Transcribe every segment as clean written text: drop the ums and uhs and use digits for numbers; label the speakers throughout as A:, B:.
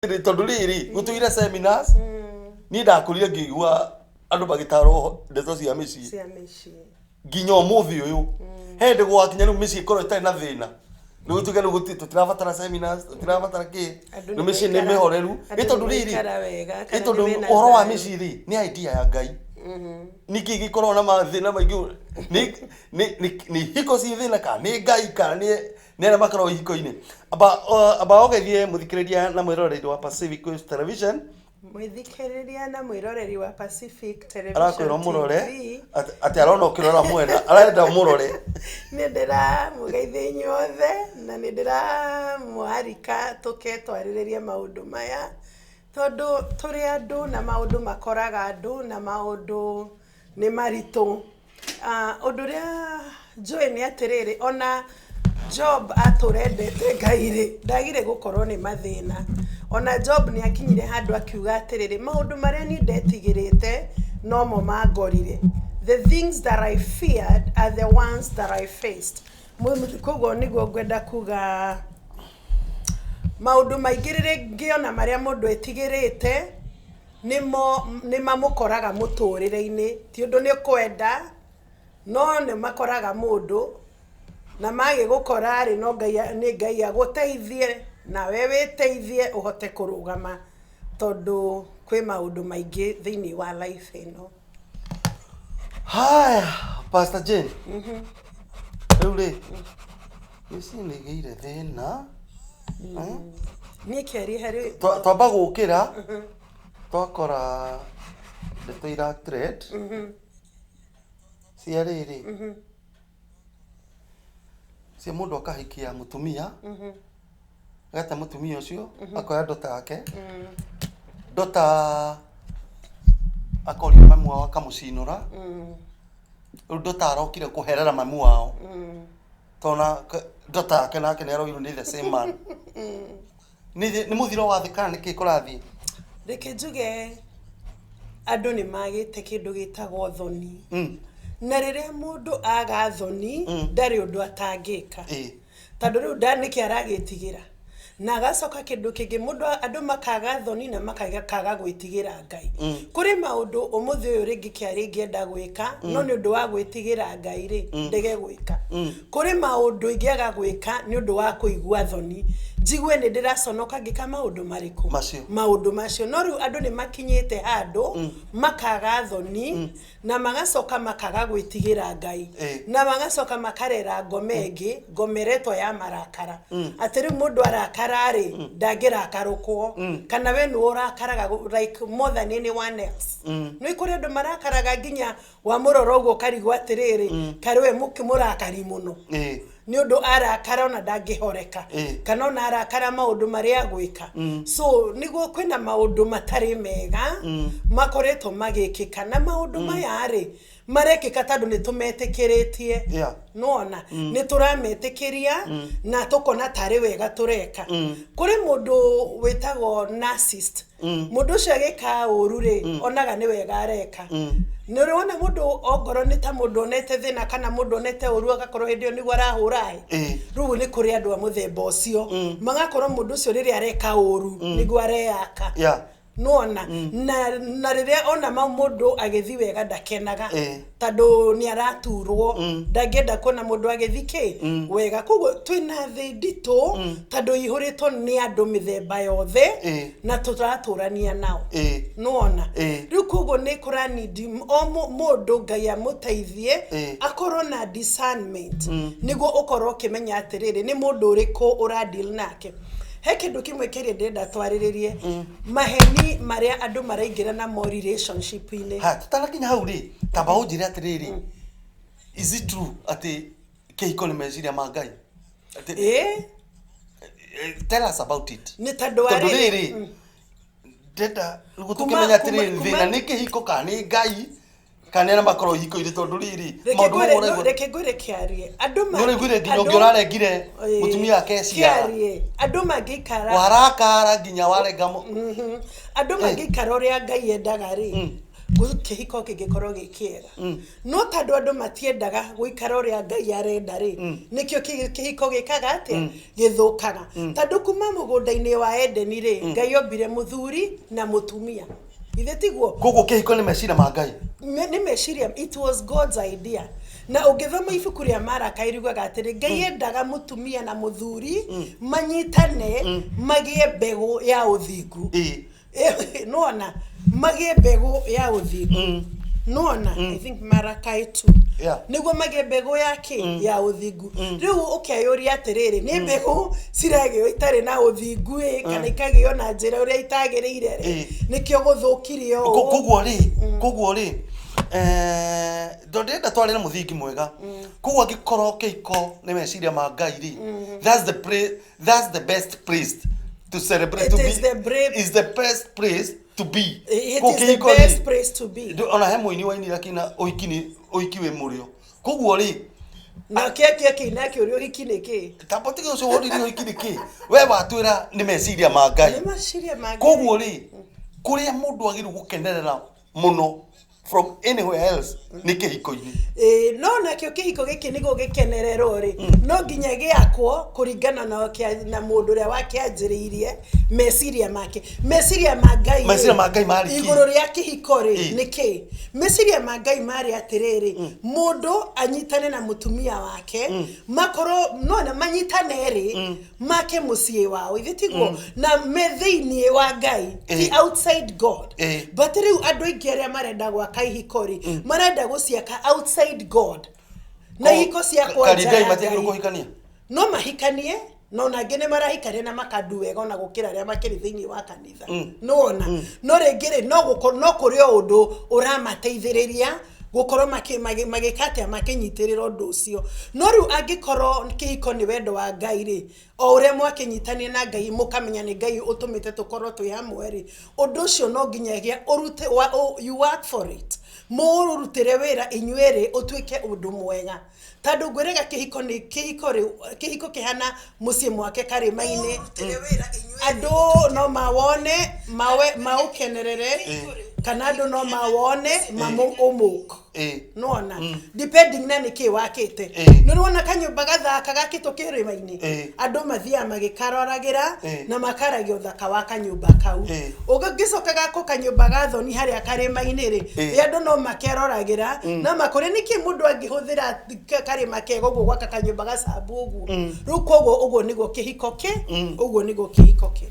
A: Tondũ rĩrĩ gũtũire seminars, niĩ ndakũrire ngĩigua andũ magĩtarwo ndeto cia mĩciĩ
B: cia mĩciĩ
A: nginya ũmũthĩ ũyũ. He hĩndĩ gwakinya rĩu mĩciĩ ĩkorwo ĩtarĩ na thĩna, rĩu gũtuĩke rĩu tũtirabatara seminars, tũtirabatara kĩ.
B: Andũ
A: rĩu
B: nĩ
A: mĩciĩ nĩ mĩhoreru.
B: Andũ
A: Ĩ tondũ
B: nĩ
A: rĩrĩ
B: maikara wega,
A: ĩ
B: kana
A: tondũ
B: nĩ mena
A: ũhoro wa
B: thayũ.
A: mĩciĩ rĩ, nĩ idea ya Ngai. Nĩkĩ gĩkoragwo na mathĩna maingĩ? Nĩ hiko ciĩ thĩna, kana nĩ Ngai, kana nĩ arĩa makoragwo ihiko-inĩ? Amba ũgeithie mũthikĩrĩria na mwĩroreri wa Pacific Coast Television.
B: Mwĩthikĩrĩria na mwĩroreri wa Pacific Television
A: Arakwĩra mũrore
B: TV.
A: Atĩ arona ũkĩrora mwena, arenda mũrore.
B: Nĩ ndĩramũgeithia inyuothe na nĩ ndĩramwarika tũke twarĩrĩrie maũndũ maya, tondũ tũrĩ andũ na maũndũ makoraga andũ na maũndũ nĩ maritũ. Ũndũ ũrĩa njũĩ nĩ atĩrĩrĩ, ona Job atũra endete Ngai rĩ, ndagire gũkorwo nĩ mathĩna. Ona Job nĩ akinyire handũ akiuga atĩrĩrĩ, maũndũ marĩa niĩ ndetigĩrĩte nomo mangorire. The things that I feared are the ones that I faced. Koguo nĩguo ngwenda kuga, maũndũ maingĩ rĩngĩ ona marĩa mũndũ etigĩrĩte nĩmo nĩ mamũkoraga mũtũrĩre-inĩ. Ti ũndũ nĩ kwenda, no nĩ makoraga mũndũ, na magĩgũkora rĩ, no Ngai, nĩ Ngai agũteithie nawe wĩteithie ũhote kũrũgama, tondũ kwĩ maũndũ maingĩ thĩinĩ wa life ĩno.
A: Haya, Pastor Jane, rĩu rĩ, mĩciĩ nĩ ĩgĩire thĩna.
B: Niĩ kĩarie harĩ
A: Twamba gũkĩra twakora ndeto ira trend cia rĩrĩ, cia mũndũ akahikia mũtumia, agate mũtumia ũcio, akoya ndota yake, ndota akoria mamu wao akamũcinũra. Rĩu ndota arokire kũherera mamu wao, tona ndota yake nake nĩ aroirwo nĩ the same man. Nĩ mũthiro wa thĩ kana nĩkĩ kũrathiĩ?
B: Reke njuge, andũ nĩ magĩte kĩndũ gĩtagwo thoni. Na rĩrĩa mũndũ aga thoni, ndarĩ ũndũ atangĩka. Tondũ rĩu nĩkĩ aragĩtigĩra? Na agacoka kĩndũ kĩngĩ, mũndũ, andũ makaga thoni na makaga gwĩtigĩra Ngai. Kũrĩ maũndũ ũmũthĩ ũyũ rĩngĩ kĩarĩ ingĩenda gwĩka, no nĩ ũndũ wa gwĩtigĩra Ngai rĩ, ndege gwĩka. Kũrĩ maũndũ ingĩaga gwĩka nĩ ũndũ wa kũigua thoni, njigue nĩ ndĩraconoka ngĩka maũndũ marĩkũ?
A: Macio.
B: Maũndũ macio. No rĩu andũ nĩ makinyĩte handũ makaga thoni na magacoka makaga gwĩtigĩra Ngai, na magacoka makarera ngoma ĩngĩ, ngoma ĩretwo ya marakara, atĩ rĩu mũndũ arakara rĩ, ndangĩrakarũkwo, kana we nĩwe ũrakaraga like more than anyone else. Nĩ kũrĩ andũ marakaraga nginya wamũrora ũguo ũkarigwo atĩrĩrĩ, karĩ we mũrakari mũno, nĩ ũndũ arakara ona ndangĩhoreka, kana ona arakara maũndũ marĩa agwĩka. So nĩguo kwĩna maũndũ matarĩ mega makoretwo magĩkĩka, na maũndũ maya rĩ, marekĩka tondũ nĩ tũmetĩkĩrĩtie. Nona nĩ tũrametĩkĩria na tũkona tarĩ wega tũreka. Kũrĩ mũndũ wĩtagwo narcissist. Mũndũ ũcio agĩka ũru rĩ, onaga nĩ wega areka. Nĩ ũrĩ wona mũndũ ongorwo nĩ ta mũndũ onete thĩna kana mũndũ onete ũru, agakorwo hĩndĩ ĩyo nĩguo arahũra ĩ? Rĩu nĩ kũrĩ andũ a mũthemba ũcio, magakorwo mũndũ ũcio rĩrĩa areka ũru nĩguo areyaka. Nona na rĩrĩa ona mũndũ agĩthi wega ndakenaga, tondũ nĩ araturwo, ndangĩenda kuona mũndũ agĩthi kĩ wega. Koguo twĩna thĩ nditũ, tondũ ĩihũrĩtwo nĩ andũ mĩthemba yothe na tũratũrania nao. Nĩwona? Rĩu koguo nĩ kũranindi o mũndũ Ngai amũteithie akorwo na discernment, nĩguo ũkorwo ũkĩmenya atĩrĩrĩ, nĩ mũndũ ũrĩkũ ũra deal nake. He kĩndũ kĩmwe kĩrĩa ndĩrenda twarĩrĩrie, maheni marĩa andũ maraingĩra namo relationship-inĩ.
A: Ha, tutanakinya hau rĩ, tamba ũnjĩre atĩrĩrĩ, is it true atĩ kĩhiko nĩ meciria ma Ngai? Atĩ,
B: Ĩĩ.
A: Tell us about it.
B: Nĩ tondũ wa
A: tondũ
B: rĩrĩ,
A: rĩrĩ ndenda nĩguo
B: Kuma-
A: tũkĩmenya atĩrĩrĩ, thĩna nĩ kĩhiko kana nĩ Ngai kana nĩ arĩa makoragwo ihiko-inĩ, tondũ rĩrĩ
B: Reke
A: maũndũ
B: ngwĩre
A: mau ũraigua
B: reke ngwĩre kĩarie, andũ
A: nĩ ũraiguire nginya ũngĩ ũrarengire mũtumia wake ciara.
B: Kĩarie, andũ mangĩikara
A: warakara nginya warenga
B: Andũ mangĩikara ũrĩa Ngai endaga rĩ. Kĩhiko kĩngĩkorwo gĩ kĩega, no tondũ andũ matiendaga gũikara ũrĩa Ngai arenda rĩ, nĩkĩo kĩhiko gĩkaga atĩa? Gĩthũkaga. Tondũ kuma mũgũnda-inĩ wa Edeni rĩ, Ngai ombire mũthuri na mũtumia, ithe tiguo?
A: Koguo kĩhiko nĩ meciria ma Ngai.
B: Nĩ meciria, it was God's idea. Na ũngĩthoma ibuku rĩa Maraka iriugaga atĩrĩ, Ngai endaga mũtumia na mũthuri manyitane magĩe mbegũ ya ũthingu. Nĩwona, magĩe mbegũ ya ũthingu, nĩwona? I think Marakai 2. Nĩguo magĩe mbegũ ya kĩ? Ya ũthingu. Rĩu ũkeyũria atĩrĩrĩ, nĩ mbegũ ciragĩo itarĩ na ũthingu ĩ, kana ikagĩo na njĩra ũrĩa itagĩrĩire rĩ? Nĩkĩo gũthũkire ũũ.
A: Koguo rĩ, tondũ ndĩrenda twarĩre mũthingi mwega, koguo angĩkorwo kĩhiko nĩ meciria ma Ngai rĩ, that's the best place to celebrate.
B: It
A: to
B: is
A: be
B: the brave-
A: is the best place to be.
B: It
A: Koguo
B: is the
A: kĩhiko rĩ,
B: best place to be.
A: Ona he mũini wainire kina ũhiki nĩ ũhiki wĩ mũrĩo, koguo rĩ,
B: Na kĩa kĩina kĩũria, ũhiki nĩ kĩ?
A: Tamba tiga ũcio woririe ũhiki nĩ kĩ, we watwĩra nĩ meciria ma Ngai.
B: Nĩ meciria ma Ngai.
A: Koguo rĩ, kũrĩa mũndũ agĩrĩirwo gũkenerera mũno from anywhere else nĩ kĩhiko-inĩ.
B: Ĩĩ, no nakĩo kĩhiko gĩkĩ nĩguo gĩkenererwo rĩ, no nginya gĩakwo kũringana na mũndũ ũrĩa wakĩanjĩrĩirie, meciria make, meciria ma Ngai rĩ,
A: Meciria ma Ngai marĩ kĩ?
B: Igũrũ rĩa kĩhiko rĩ, nĩ kĩ meciria ma Ngai marĩ? Atĩrĩrĩ, mũndũ anyitane na mũtumia wake, makorwo nona manyitane rĩ, make mũciĩ wao, ithe tiguo? Na me thĩiniĩ wa Ngai, ti outside God. But rĩu andũ aingĩ arĩa marenda gwaka ihiko rĩ, marenda gũciaka outside God, na ihiko ciakwa nja
A: Karindai
B: ya
A: matiagĩrĩirwo
B: Ngai.
A: kũhikania.
B: No mahikanie, no nangĩ nĩ marahikania na makandu wega ona gũkĩra arĩa makĩrĩ thĩinĩ wa kanitha, nĩwona? No rĩngĩ rĩ, no kũrĩ o ũndũ ũramateithĩrĩria gũkorwo magĩka atĩa, makĩnyitĩrĩra ũndũ ũcio. No rĩu angĩkorwo kĩhiko nĩ wendo wa Ngai rĩ, o ũrĩa mwakĩnyitania na Ngai, mũkamenya nĩ Ngai ũtũmĩte tũkorwo twĩ hamwe rĩ, ũndũ ũcio no nginyagia ũrute you work for it, mũũrutĩre wĩra inyuerĩ ũtuĩke ũndũ mwega. Tondũ ngwĩraga kĩhiko nĩ kĩhiko rĩ, kĩhiko kĩhana mũciĩ mwake karĩma-inĩ. Andũ no mawone mawe maũkenerere, kana andũ no mawone mamũ ũmũk. Nona depending na nĩkĩ wakĩte. Nĩ ũrona kanyũmba gathaka gakĩtwo kĩrĩma-inĩ, andũ mathiaga magĩkaroragĩra na makaragia ũthaka wa kanyũmba kau. Ũngĩcoka gakwo kanyũmba ga thoni harĩa karĩma-inĩ rĩ, andũ no makeroragĩra na makũrĩa nĩkĩ mũndũ angĩhũthĩra karĩma kega ũguo gwaka kanyũmba gacambu ũguo. Rĩu koguo ũguo nĩguo kĩhiko kĩ, ũguo nĩguo kĩhiko kĩ.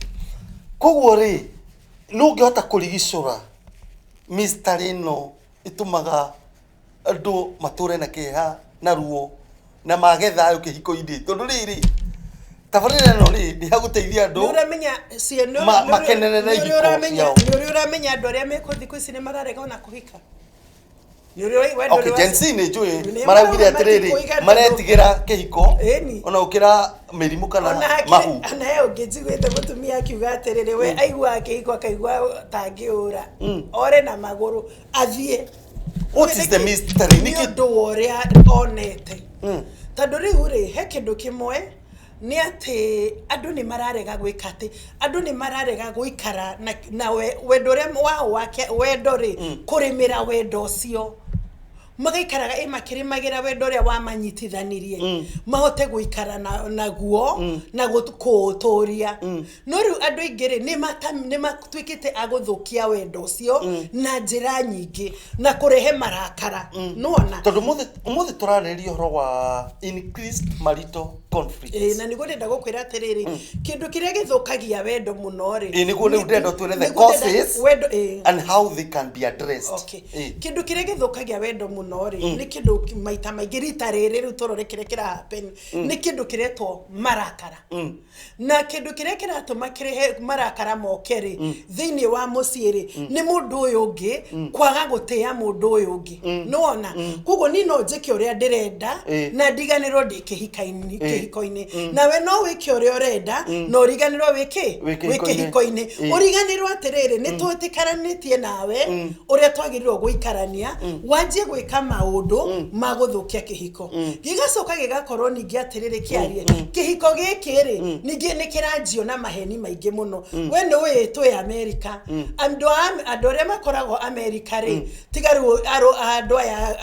A: Koguo rĩ, nũ ũngĩhota kũrigicũra mystery ĩno ĩtũmaga andũ matũre na kĩeha na ruo na mage thayũ kĩhiko-inĩ? Tondũ rĩrĩ, tabarĩra ĩno rĩ, nĩ ya gũteithia andũ
B: Nĩ ũramenya
A: makenerere
B: nĩ
A: ihiko
B: ũramenya
A: ciao.
B: Nĩ ũrĩ ũramenya andũ arĩa mekwo thikũ ici nĩ mararega ona kũhika? Nĩ ũrĩ we ndũrĩ
A: Okay, Gen Z nĩ njũĩ
B: Nĩ
A: maraugire
B: marauga
A: atĩrĩrĩ,
B: matikũiga tondũ-
A: maretigĩra kĩhiko ona gũkĩra mĩrimũ kana
B: Ona hakĩrĩ-
A: mahu.
B: Ona he ũngĩ njiguĩte mũtumia akiuga atĩrĩrĩ, we aiguaga kĩhiko akaigua tangĩũra ore na magũrũ athiĩ.
A: What is the mystery?
B: Nĩ ũndũ wa ũrĩa onete. Tondũ rĩu rĩ, he kĩndũ kĩmwe nĩ atĩ andũ nĩ mararega gwĩka atĩ andũ nĩ mararega gũikara na wendo ũrĩa wao wake, wendo rĩ, kũrĩmĩra wendo ũcio, magaikaraga ĩ makĩrĩmagĩra wendo ũrĩa wamanyitithanirie, mahote gũikara naguo na kũũtũria. No rĩu andũ aingĩ rĩ, nĩ matuĩkĩte a gũthũkia wendo ũcio na njĩra nyingĩ na kũrehe marakara, nĩwona?
A: Tondũ ũmũthĩ tũrarĩrĩria ũhoro wa increased marital conflicts.
B: Ĩĩ, na nĩguo ndĩrenda gũkwĩra atĩrĩrĩ, kĩndũ kĩrĩa gĩthũkagia wendo mũno rĩ,
A: Ĩĩ, nĩguo rĩu ndĩrenda ũtwĩre the
B: nĩguo ndĩrenda-
A: causes
B: wendo, ĩĩ.
A: and how they can be addressed.
B: Okay.
A: Ĩĩ.
B: Kĩndũ kĩrĩa gĩthũkagia wendo mũno rĩ, nĩ kĩndũ maita maingĩ rita rĩrĩ rĩu tũrore kĩrĩa kĩra happen, nĩ kĩndũ kĩretwo marakara. Na kĩndũ kĩrĩa kĩratũma kĩrehe marakara moke rĩ thĩinĩ wa mũciĩ rĩ, nĩ mũndũ ũyũ ũngĩ kwaga gũtĩa mũndũ ũyũ ũngĩ, nĩwona? Koguo niĩ no njĩke ũrĩa ndĩrenda na ndiganĩrwo ndĩ kĩhika-inĩ. Kĩhiko-inĩ nawe no wĩke ũrĩa ũrenda na ũriganĩrwo wĩ kĩ?
A: Wĩ
B: wĩ
A: kĩhiko-inĩ.
B: Kĩhiko-inĩ. Ũriganĩrwo atĩrĩrĩ, nĩ twĩtĩkaranĩtie nawe ũrĩa twagĩrĩirwo gũikarania, wanjie gwĩka maũndũ ma gũthũkia kĩhiko. Gĩgacoka gĩgakorwo ningĩ atĩrĩrĩ, kĩarie kĩhiko gĩkĩ rĩ, ningĩ nĩ kĩranjio na maheni maingĩ mũno. We nĩ ũĩ twĩ Amerika, andũ arĩa makoragwo Amerika rĩ, tiga rĩu andũ aya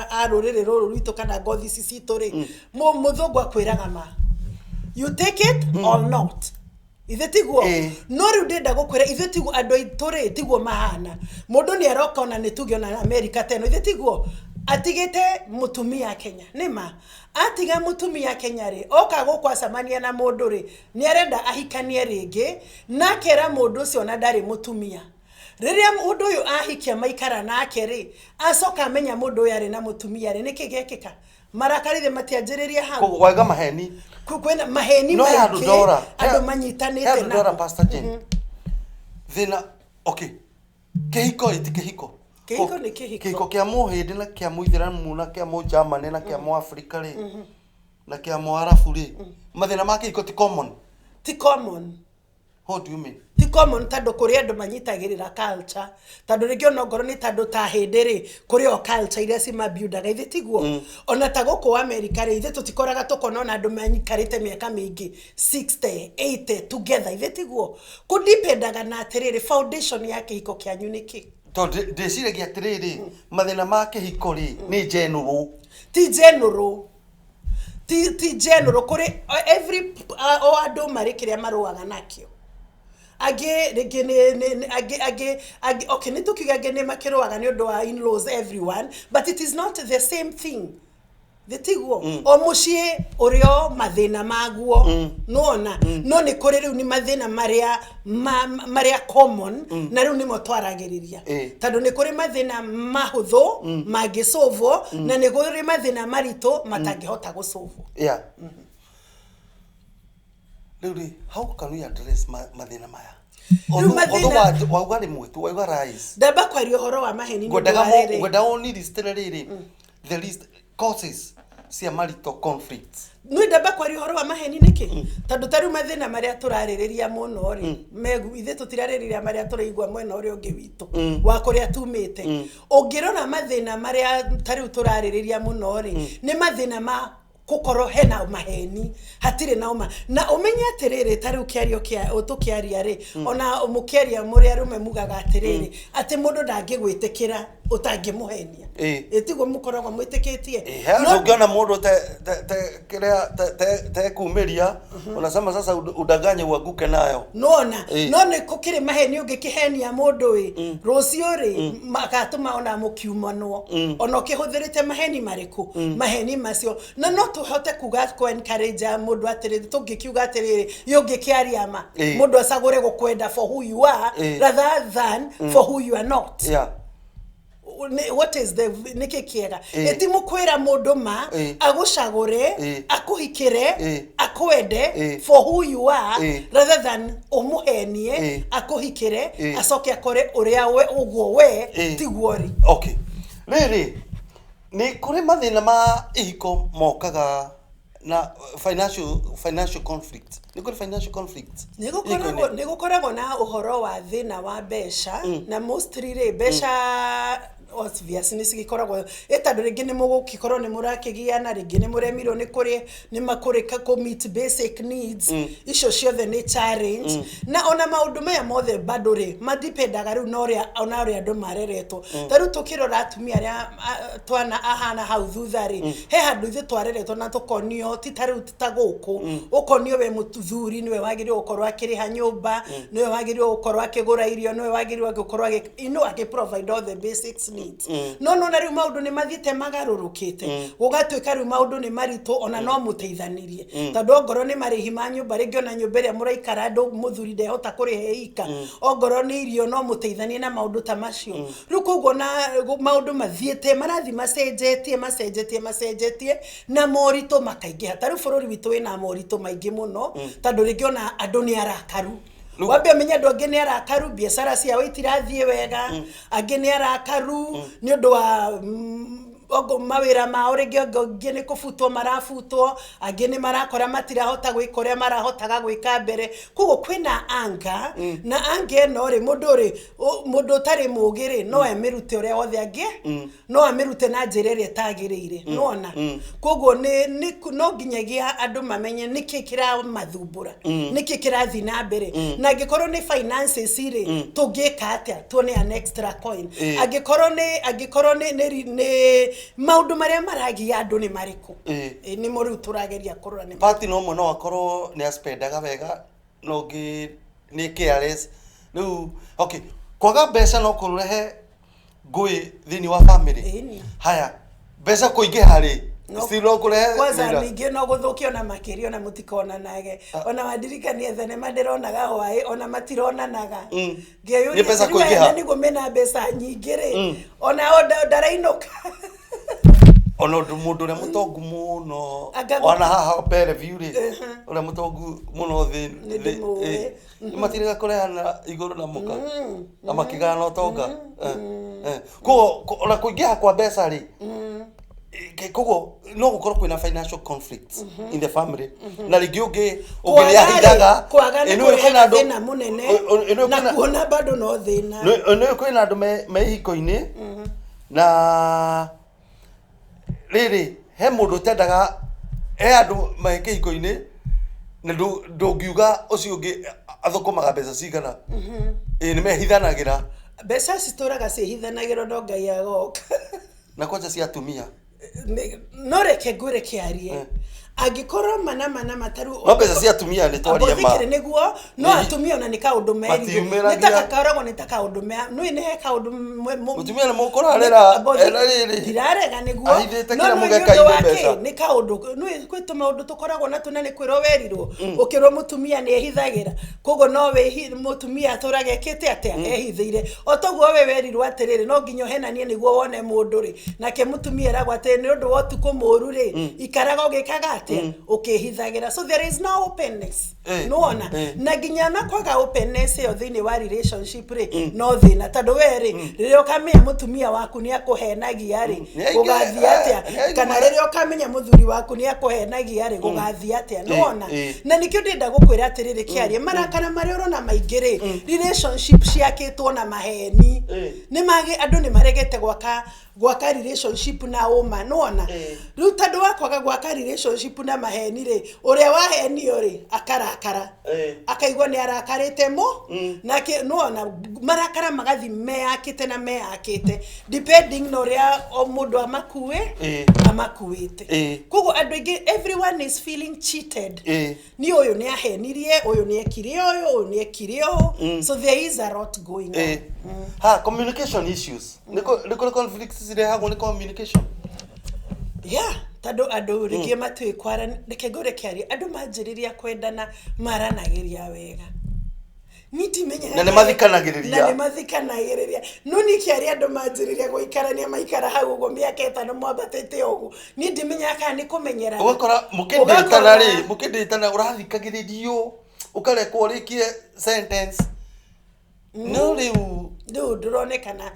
B: a rũrĩrĩ rũrũ rwitũ kana ngothi ici citũ rĩ, mũthũngũ akwĩraga ma, you take it or not. Ithe tiguo? No rĩu ndĩrenda gũkwĩra, ithuĩ tiguo andũ aitũ rĩ, tiguo mahana. Mũndũ nĩ aroka, ona nĩ tuge ona Amerika teno, ithe tiguo atigĩte mũtumia Kenya, nĩ ma atiga mũtumia Kenya rĩ, oka gũkũ acemania na mũndũ rĩ, nĩ arenda ahikanie rĩngĩ, na akera mũndũ ũcio ona ndarĩ mũtumia. Rĩrĩa mũndũ ũyũ ahikia, maikara nake rĩ, acoka amenya mũndũ ũyũ arĩ na mũtumia rĩ, nĩkĩ gekĩka? Marakarire matianjĩrĩria hau.
A: Koguo waiga maheni.
B: Kwĩna maheni
A: No he handũ
B: maingĩ
A: ndora.
B: Andũ
A: He
B: manyitanĩte
A: handũ ndora.
B: namo.
A: Pastor Jane, thĩna, okay, kĩhiko ĩ ti kĩhiko.
B: Kĩhiko nĩ kĩhiko.
A: Kĩhiko kĩa mũhĩndĩ na kĩa mũithĩramu na kĩa mũnjamani na kĩa mũafrika rĩ, na kĩa mũarabu rĩ, mathĩna ma kĩhiko ti common?
B: Ti common.
A: What do you mean?
B: Ti common tondũ kũrĩ andũ manyitagĩrĩra culture, tondũ rĩngĩ ona ongorwo nĩ tondũ ta hĩndĩ rĩ, kũrĩ o culture iria cimabiundaga, ithe tiguo? Ona ta gũkũ America rĩ, ithe tũtikoraga tũkona ona andũ maikarĩte mĩaka mĩingĩ, 60, 80 together, ithe tiguo? Kũdipendaga na atĩrĩrĩ, foundation ya kĩhiko kĩanyu nĩ kĩ?
A: Tondũ ndĩciragia atĩrĩrĩ, mathĩna ma kĩhiko rĩ, nĩ general.
B: Ti general, ti general. Kũrĩ every o andũ marĩ kĩrĩa marũaga nakĩo. Angĩ rĩngĩ nĩ angĩ, okay, nĩ tũkiuga angĩ nĩ makĩrũaga nĩ ũndũ wa in-laws, everyone, but it is not the same thing, thĩtiguo? O mũciĩ ũrĩ o mathĩna maguo, nĩwona? No nĩ kũrĩ rĩu nĩ mathĩna marĩa marĩa common, na rĩu nĩmo twaragĩrĩria, tondũ nĩ kũrĩ mathĩna mahũthũ mangĩcũvwo na nĩ kũrĩ mathĩna maritũ matangĩhota gũcũvwo.
A: Yeah, rĩu rĩ, how can we address mathĩna maya?
B: Rĩu
A: Although wauga rĩmwe tu, wauga rise.
B: Ndamba kwaria ũhoro wa maheni nĩ ũndũ
A: Ngwendaga
B: wa rĩrĩ.
A: Ngwendaga ũniristĩre rĩrĩ, the list causes cia marital conflicts.
B: Nĩ ndamba kwaria ũhoro wa maheni nĩkĩ? Tondũ ta rĩu mathĩna marĩa tũrarĩrĩria mũno rĩ, megu ithuĩ tũtirarĩrĩria marĩa tũraigua mwena ũrĩa ũngĩ witũ wa kũrĩa tumĩte. Ũngĩrora mathĩna marĩa ta rĩu tũrarĩrĩria mũno rĩ, nĩ mathĩna ma gũkorwo hena maheni, hatirĩ na ũma. Na ũmenye atĩrĩrĩ, ta rĩu kĩario kĩa tũkĩaria rĩ, ona mũkĩaria mũrĩ arũme mugaga atĩrĩrĩ, atĩ mũndũ ndangĩgwĩtĩkĩra ũtangĩmũhenia. Ĩtiguo mũkoragwo mwĩtĩkĩtie?
A: He handũ ũngĩona mũndũ te kĩrĩa te kumĩria, unasema sasa udanganye uanguke nayo.
B: Nona no nĩ kũkĩrĩ maheni ũngĩkĩhenia mũndũ ĩ, rũciũ rĩ, magatũma ona mũkiumanwo, ona ũkĩhũthĩrĩte maheni marĩkũ, maheni macio. Na no tũhote kuga kũ encourage mũndũ atĩrĩrĩ, tũngĩkiuga atĩrĩrĩ, ĩ ũngĩkĩaria ma, mũndũ acagũre gũkwenda for who you are rather than for who you are not. What is the nĩkĩ kĩega? Ĩtimũkwĩra mũndũ ma, agũcagũre, akũhikĩre, akwende for who you are rather than ũmũhenie, akũhikĩre, acoke akore ũrĩa we ũguo we tiguo rĩ.
A: Okay, rĩrĩ nĩ kũrĩ mathĩna ma ihiko mokaga na financial conflict. Nĩ kũrĩ financial conflict ihiko-inĩ?
B: Nĩ gũkoragwo na ũhoro wa thĩna wa mbeca, na mostly rĩ, mbeca obvious nĩ cigĩkoragwo ĩ, tondũ rĩngĩ nĩ mũgũkĩkorwo nĩ mũrakĩgiana, rĩngĩ nĩ mũremirwo nĩ kũrĩ nĩ makũrĩ kũ meet basic needs. Icio ciothe nĩ challenge, na ona maũndũ maya mothe bado rĩ, madipendaga rĩu na ũrĩa ona ũrĩa andũ mareretwo. Ta rĩu tũkĩrora atumia arĩa twana ahana hau thutha rĩ, he handũ ithuĩ twareretwo na tũkonio, ti ta rĩu, ti ta gũkũ, ũkonio we mũthuri nĩwe wagĩrĩirwo gũkorwo akĩrĩha nyũmba, nĩwe wagĩrĩirwo gũkorwo akĩgũra irio, nĩwe wagĩrĩirwo gũkorwo akĩ provide all the basics needs. No nona rĩu maũndũ nĩ mathiĩte magarũrũkĩte, gũgatuĩka rĩu maũndũ nĩ maritũ, ona no mũteithanirie, tondũ ongorwo nĩ marĩhi ma nyũmba, rĩngĩ ona nyũmba ĩrĩa mũraikara andũ mũthuri ndehota kũrĩha ika, ongorwo nĩ irio, no mũteithanie na maũndũ ta macio. Rĩu koguo na maũndũ mathiĩte marathiĩ macenjetie, macenjetie, macenjetie, na moritũ makaingĩha. Ta rĩu bũrũri witũ wĩna moritũ maingĩ mũno, tondũ rĩngĩ ona andũ nĩ arakaru. Wambe ũmenye andũ angĩ nĩ arakaru, biacara ciao itirathiĩ wega, angĩ nĩ arakaru nĩ ũndũ wa Mawĩra mao rĩngĩ angĩ nĩ kũbutwo marabutwo, angĩ nĩ marakora matirahota gwĩka ũrĩa marahotaga gwĩka mbere. Koguo kwĩna anga, na anga ĩno rĩ, mũndũ rĩ, mũndũ ũtarĩ mũgĩ rĩ, no amĩrute ũrĩa wothe angĩ, no amĩrute na njĩra ĩrĩa ĩtagĩrĩire, nĩwona. Koguo nĩ no nginyagia andũ mamenye nĩkĩ kĩramathumbũra, nĩkĩ kĩrathiĩ na mbere, na angĩkorwo nĩ finances rĩ, tũngĩka atĩa tuone an extra coin? Angĩkorwo nĩ maũndũ marĩa maragia andũ nĩ marĩkũ? Nĩmo rĩu tũrageria kũrora nĩ
A: Partner ũmwe no akorwo nĩ aspendaga wega, no ũngĩ nĩ careless. Rĩu okay, kwaga mbeca no kũrehe ngũĩ thĩinĩ wa family. Haya, mbeca kũingĩha rĩ, still no kũrehe
B: Kwanza thĩna. Ningĩ no gũthũkia ona makĩria, ona mũtikonanage. Ona wandirikanie thenema ndĩronaga hwaĩ, ona matironanaga. Ngeyũria
A: Nĩ mbeca
B: atĩrĩ, "Rĩu aya
A: kũingĩha.
B: nĩguo mena mbeca nyingĩ rĩ, ona o ndarainũka."
A: Ona ũndũ mũndũ ũrĩa mũtongu mũno
B: Anga
A: wana haha Bellevue rĩ, ũrĩa mũtongu mũno thĩ
B: Nĩ ndĩmũĩ.
A: Nĩ matirĩga kũrehana igũrũ na mũka na makĩgana ũtonga. Koguo ona kũingĩha kwa mbeca rĩ, koguo no gũkorwo kwĩna financial conflicts in the family, na rĩngĩ ũngĩ ũngĩ nĩ ahithaga.
B: Kwaga nĩ
A: Ĩ, nĩũĩ kwĩna
B: kũrehaga
A: andũ
B: thĩna mũnene.
A: Ĩ, nĩũĩ
B: Na
A: kwĩna
B: kuona bado no thĩna.
A: Nĩ kwĩna andũ me ihiko-inĩ, na rĩrĩ he mũndũ ũtendaga, he andũ me kĩhiko-inĩ na ndũngiuga ũcio ũngĩ athũkũmaga mbeca cigana. Ĩ, nĩ mehithanagĩra.
B: Mbeca citũraga ciĩhithanagĩrwo, no Ngai agoka.
A: Na kwanja cia atumia.
B: No reke ngwĩre kĩarie, angĩkorwo mana mana mataru
A: No mbeca cia atumia nĩ twarie ma.
B: Thikĩrĩ nĩguo no atumia ona nĩ kaũndũ merirwo.
A: Matiumĩragia.
B: Nĩ ta gakoragwo nĩ ta kaũndũ nĩ nĩ he kaũndũ
A: Mũtumia nĩ mũkũrarĩra ena rĩrĩ
B: Ndirarega nĩguo.
A: Ahithĩte
B: No
A: kĩrĩa
B: nĩ
A: mũgeka
B: ũndũ
A: ithe
B: wa
A: mbeca.
B: kĩ nĩ kaũndũ nĩ kwĩ tũmaũndũ tũkoragwo natuo, na nĩ kwĩrwo werirwo ũkĩrwo mũtumia nĩ ehithagĩra, koguo no wĩhi mũtumia atũraga ekĩte atĩa, ehithĩire. O toguo we werirwo atĩrĩrĩ, no nginya ũhenanie nĩguo wone mũndũ rĩ, nake mũtumia eragwo atĩrĩ, nĩ ũndũ wa ũtukũ mũru rĩ, ikaraga ũgĩkaga atĩa, ũkĩhithagĩra. So there is no openness. Nĩwona? Na nginya na kwaga openness ĩyo thĩinĩ wa relationship rĩ, no thĩna, tondũ we rĩ, rĩrĩa ũkamenya mũtumia waku nĩ akũhenagia rĩ,
A: Nĩ
B: gũgathiĩ atĩa?
A: Nĩ aingĩ
B: Kana rĩrĩa ũkamenya mũthuri waku nĩ akũhenagia rĩ, gũgathiĩ atĩa? Nĩwona? Na nĩkĩo ndĩrenda gũkwĩra atĩrĩrĩ kĩarie, marakara marĩa ũrona maingĩ rĩ, relationship ciakĩtwo na maheni. Nĩ mage andũ nĩ maregete gwaka relationship na ũma, nĩwona? Rĩu tondũ wa kwaga gwaka relationship na maheni rĩ, ũrĩa wahenio rĩ, akarakara, akaigua nĩ arakarĩte mũ nake, nĩwona? Marakara magathi meyakĩte na meyakĩte, depending na ũrĩa o mũndũ amakuĩte. Koguo andũ aingĩ, everyone is feeling cheated. Nĩ ũyũ nĩ ahenirie, ũyũ nĩ ekire ũyũ, ũyũ nĩ ekire ũũ, so there is a lot going on.
A: Ha communication issues, nĩ kũrĩ conflicts cirehagwo nĩ communication?
B: Yeah, tondũ andũ rĩngĩ matiũĩ kwara. Reke ngũre kĩaria, andũ manjĩrĩria kwendana maranagĩria wega, niĩ ndimenyaga.
A: Na nĩ mathikanagĩrĩria.
B: Na nĩ mathikanagĩrĩria, no niĩ kĩaria, andũ manjĩrĩria gũikarania, maikara hau ũguo mĩaka 5 mwambatĩte ũguo, niĩ ndimenyaga kana nĩ kũmenyerana.
A: Ũgakora mũkĩndĩtana rĩ, mũkĩndĩtana ũrathikagĩrĩrio, ũkarekwo ũrĩkie sentence, no rĩu
B: Rĩu ndũronekana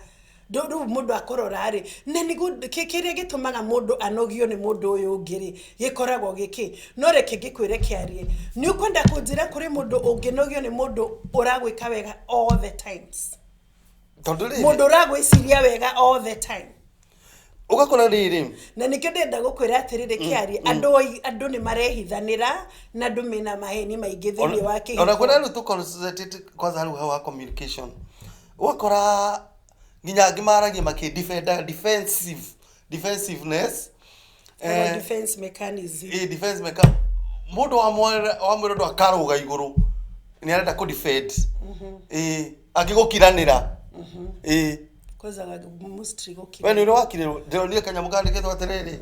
B: rĩu mũndũ akũrora rĩ, na nĩguo kĩrĩa gĩtũmaga mũndũ anogio nĩ mũndũ ũyũ ũngĩ rĩ, gĩkoragwo gĩkĩ. No reke ngĩkwĩre kĩarie, nĩ ũkwenda kũnjĩra kũrĩ mũndũ ũngĩnogio nĩ mũndũ ũragwĩka wega all the times?
A: Tondũ rĩrĩ
B: Mũndũ ũragwĩciria wega all the time.
A: Ũgakora rĩrĩ
B: Na nĩkĩo ndĩrenda gũkwĩra atĩrĩrĩ kĩarie, andũ nĩ marehithanĩra, na andũ mena maheni maingĩ thĩinĩ wa
A: ona
B: kĩhiko.
A: Kwĩna rĩu tũconcentrate kwanza rĩu hau ha communication, ũgakora nginya angĩ maragia makĩdefenda, defensiveness.
B: Defense mechanism.
A: Ĩ, defense mecha mũndũ wamwĩra ũndũ akarũga igũrũ, nĩ arenda kũ defend, ĩ, angĩgũkiranĩra, ĩ.
B: Kwanza mostly gũkira.
A: We nĩ ũrĩ wakirĩrwo? Ndĩronire kanyamũ kandĩkĩtwo atĩrĩrĩ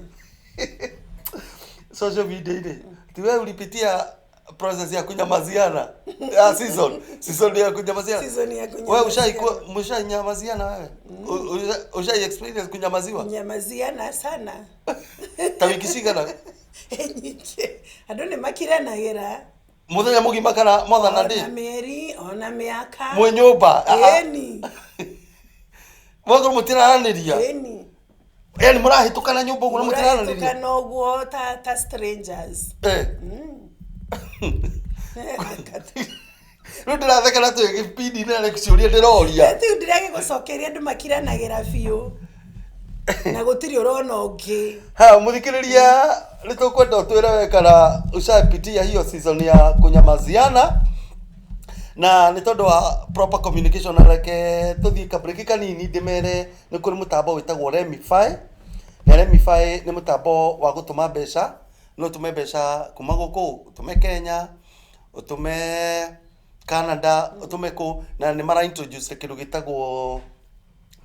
A: social media-inĩ, ti we ulipitia process ya kunyamaziana ya season ya kunyamaziana.
B: Season ya
A: We
B: kunyamaziana.
A: ushaikuwa mshanyamaziana wewe? Ushai experience kunyamaziwa?
B: Nyamaziana sana.
A: Ta wiki cigana?
B: Nyingĩ, andũ nĩ makiranagĩra.
A: Muthenya mũgima kana mwathana
B: Ona
A: ndĩ
B: mĩeri, ona mĩaka.
A: Mwĩ nyũmba?
B: Ĩni.
A: Mwakorwo mũtiraranĩria?
B: Ĩni.
A: Yani mũrahĩtũkana nyũmba ũguo na mũtiraranĩria?
B: Mũrahĩtũkana ũguo ta strangers.
A: Rĩu ndĩratheka na twĩ gĩbindi-inĩ na nĩ ciũria ndĩroria.
B: Rĩu ndĩragĩgũcokeria andũ makiranagĩra biũ na gũtirĩ ũrona ũngĩ.
A: Ha, mũthikĩrĩria, nĩ tũkwenda ũtwĩre we kana ushapitia hiyo season ya kunyamaziana, na nĩ tondũ wa proper communication. Na reke tũthiĩ kabreak kanini, ndĩmere nĩ kũrĩ mũtambo wĩtagwo Remify, na Remify nĩ mũtambo wa gũtũma mbeca. No ũtũme mbeca kuma gũkũ, ũtũme Kenya, ũtũme Canada, ũtũme kũ, na nĩ mara introduce kĩndũ gĩtagwo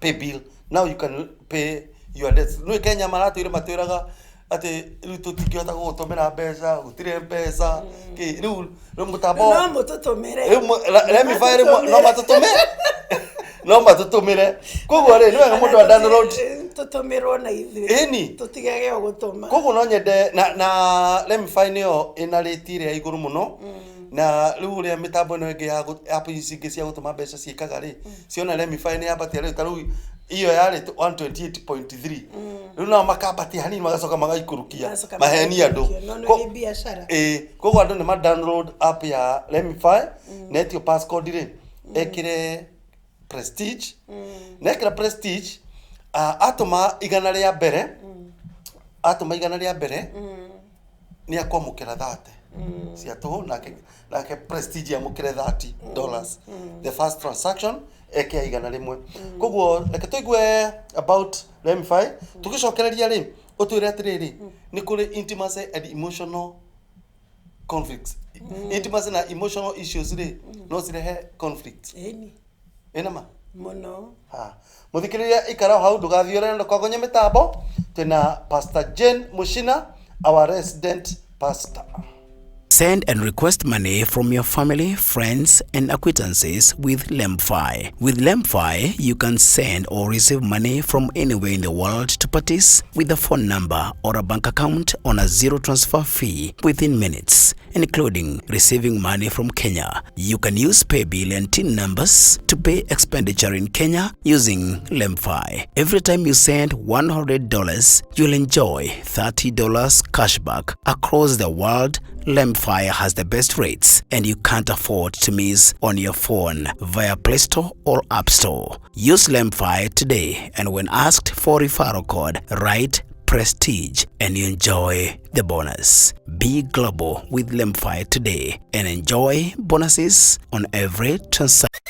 A: pay bill. Now you can pay your debts. Nĩ Kenya maratwĩra, matwĩraga atĩ rĩu tũtingĩhota gũgũtũmĩra mbeca, gũtirĩ Mpesa kĩ. Rĩu mũtambo
B: No mũtũtũmĩre.
A: Rĩu Remify rĩu no matũtũmĩre, no matũtũmĩre. Koguo rĩ, nĩ wega mũndũ a download.
B: Tũtũmĩrwo na ithuĩ.
A: Ĩni.
B: Tũtigage o gũtũma.
A: Koguo no nyende na Remify nĩyo ĩna rate ĩrĩa igũrũ mũno, na rĩu ũrĩa mĩtambo ĩno ĩngĩ ya app ici ingĩ cia gũtũma mbeca ciĩkaga rĩ, ciona Remify nĩ yambatia rĩu, ta rĩu iyo yarĩ 128.3, rĩu nao makambatia hanini, magacoka magaikũrũkia.
B: Magacoka
A: maheni andũ.
B: Magaikũrũkia. No nĩ biacara.
A: Ĩĩ, koguo andũ nĩ ma download app ya Remify, na etio passcode rĩ, ekĩre Prestige, na ekĩra Prestige, atũma 100 rĩa mbere, atũma 100 rĩa mbere nĩ akwamũkĩra 30 cia tũhũ, nake Prestige amũkĩre $30 the first transaction eke 100. Koguo reke tũigue about Remify. Tũgĩcokereria rĩ, ũtwĩre atĩrĩrĩ, nĩ kũrĩ intimacy and emotional conflicts. Intimacy na emotional issues rĩ, no cirehe conflict?
B: Ĩni.
A: Ĩna ma?
B: Mũno.
A: Ha, mũthikĩrĩria, ikara o hau, ndũgathiĩ ũrĩa, ndũkagonye mĩtambo. Twĩna Pastor Jane Mushina, our resident pastor.
C: Send and request money from your family, friends, and acquaintances with Lemfi. With Lemfi, you can send or receive money from anywhere in the world to parties with a phone number or a bank account on a zero transfer fee within minutes, including receiving money from Kenya. You can use paybill and TIN numbers to pay expenditure in Kenya using Lemfi. Every time you send $100, you'll enjoy $30 cashback across the world. Lemfi has the best rates and you can't afford to miss on your phone via Play Store or App Store. Use Lemfi today, and when asked for referral code, write Prestige and you enjoy the bonus. Be global with Lemfi today and enjoy bonuses on every transaction.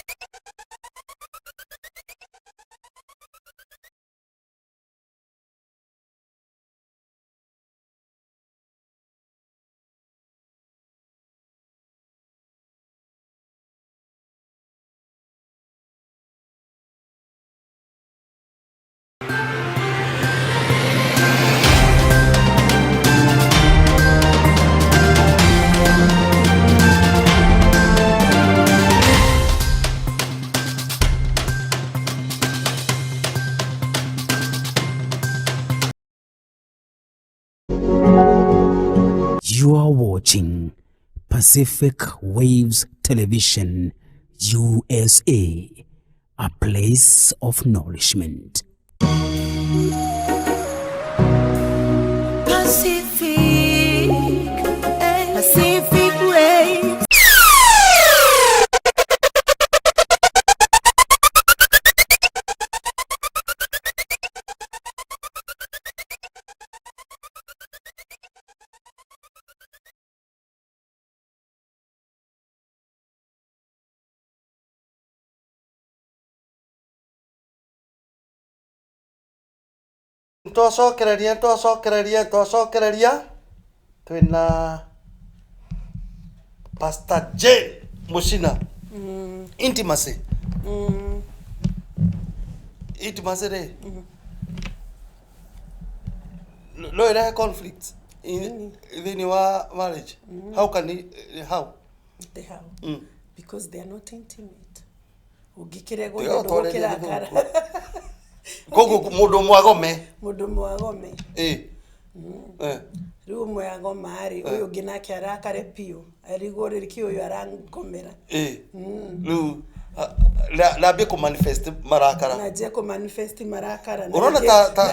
C: You are watching Pacific Waves Television, USA, a place of nourishment.
D: Pacific, Pacific Waves.
A: Twacokereria, twĩna Pastor Jane Mushina. Intimacy, intimacy rĩ, no ĩrehe conflict thĩinĩ wa marriage? How can it, how?
B: They how? Because they are not intimate. Ũngĩkĩregwo
A: Tiga
B: nĩ
A: gũtwarĩria.
B: ndũgũkĩrakara.
A: Koguo mũndũ ũmwe agome?
B: Mũndũ ũmwe agome.
A: Ĩ. Eh.
B: Rĩu ũmwe agoma rĩ, ũyũ ũngĩ nake arakare biũ, arigwo rĩrĩ kĩ ũyũ arangomera.
A: Ĩ, rĩu Na ambie kũ manifest marakara.
B: Na njie kũ manifest marakara. Na
A: Ũrona ta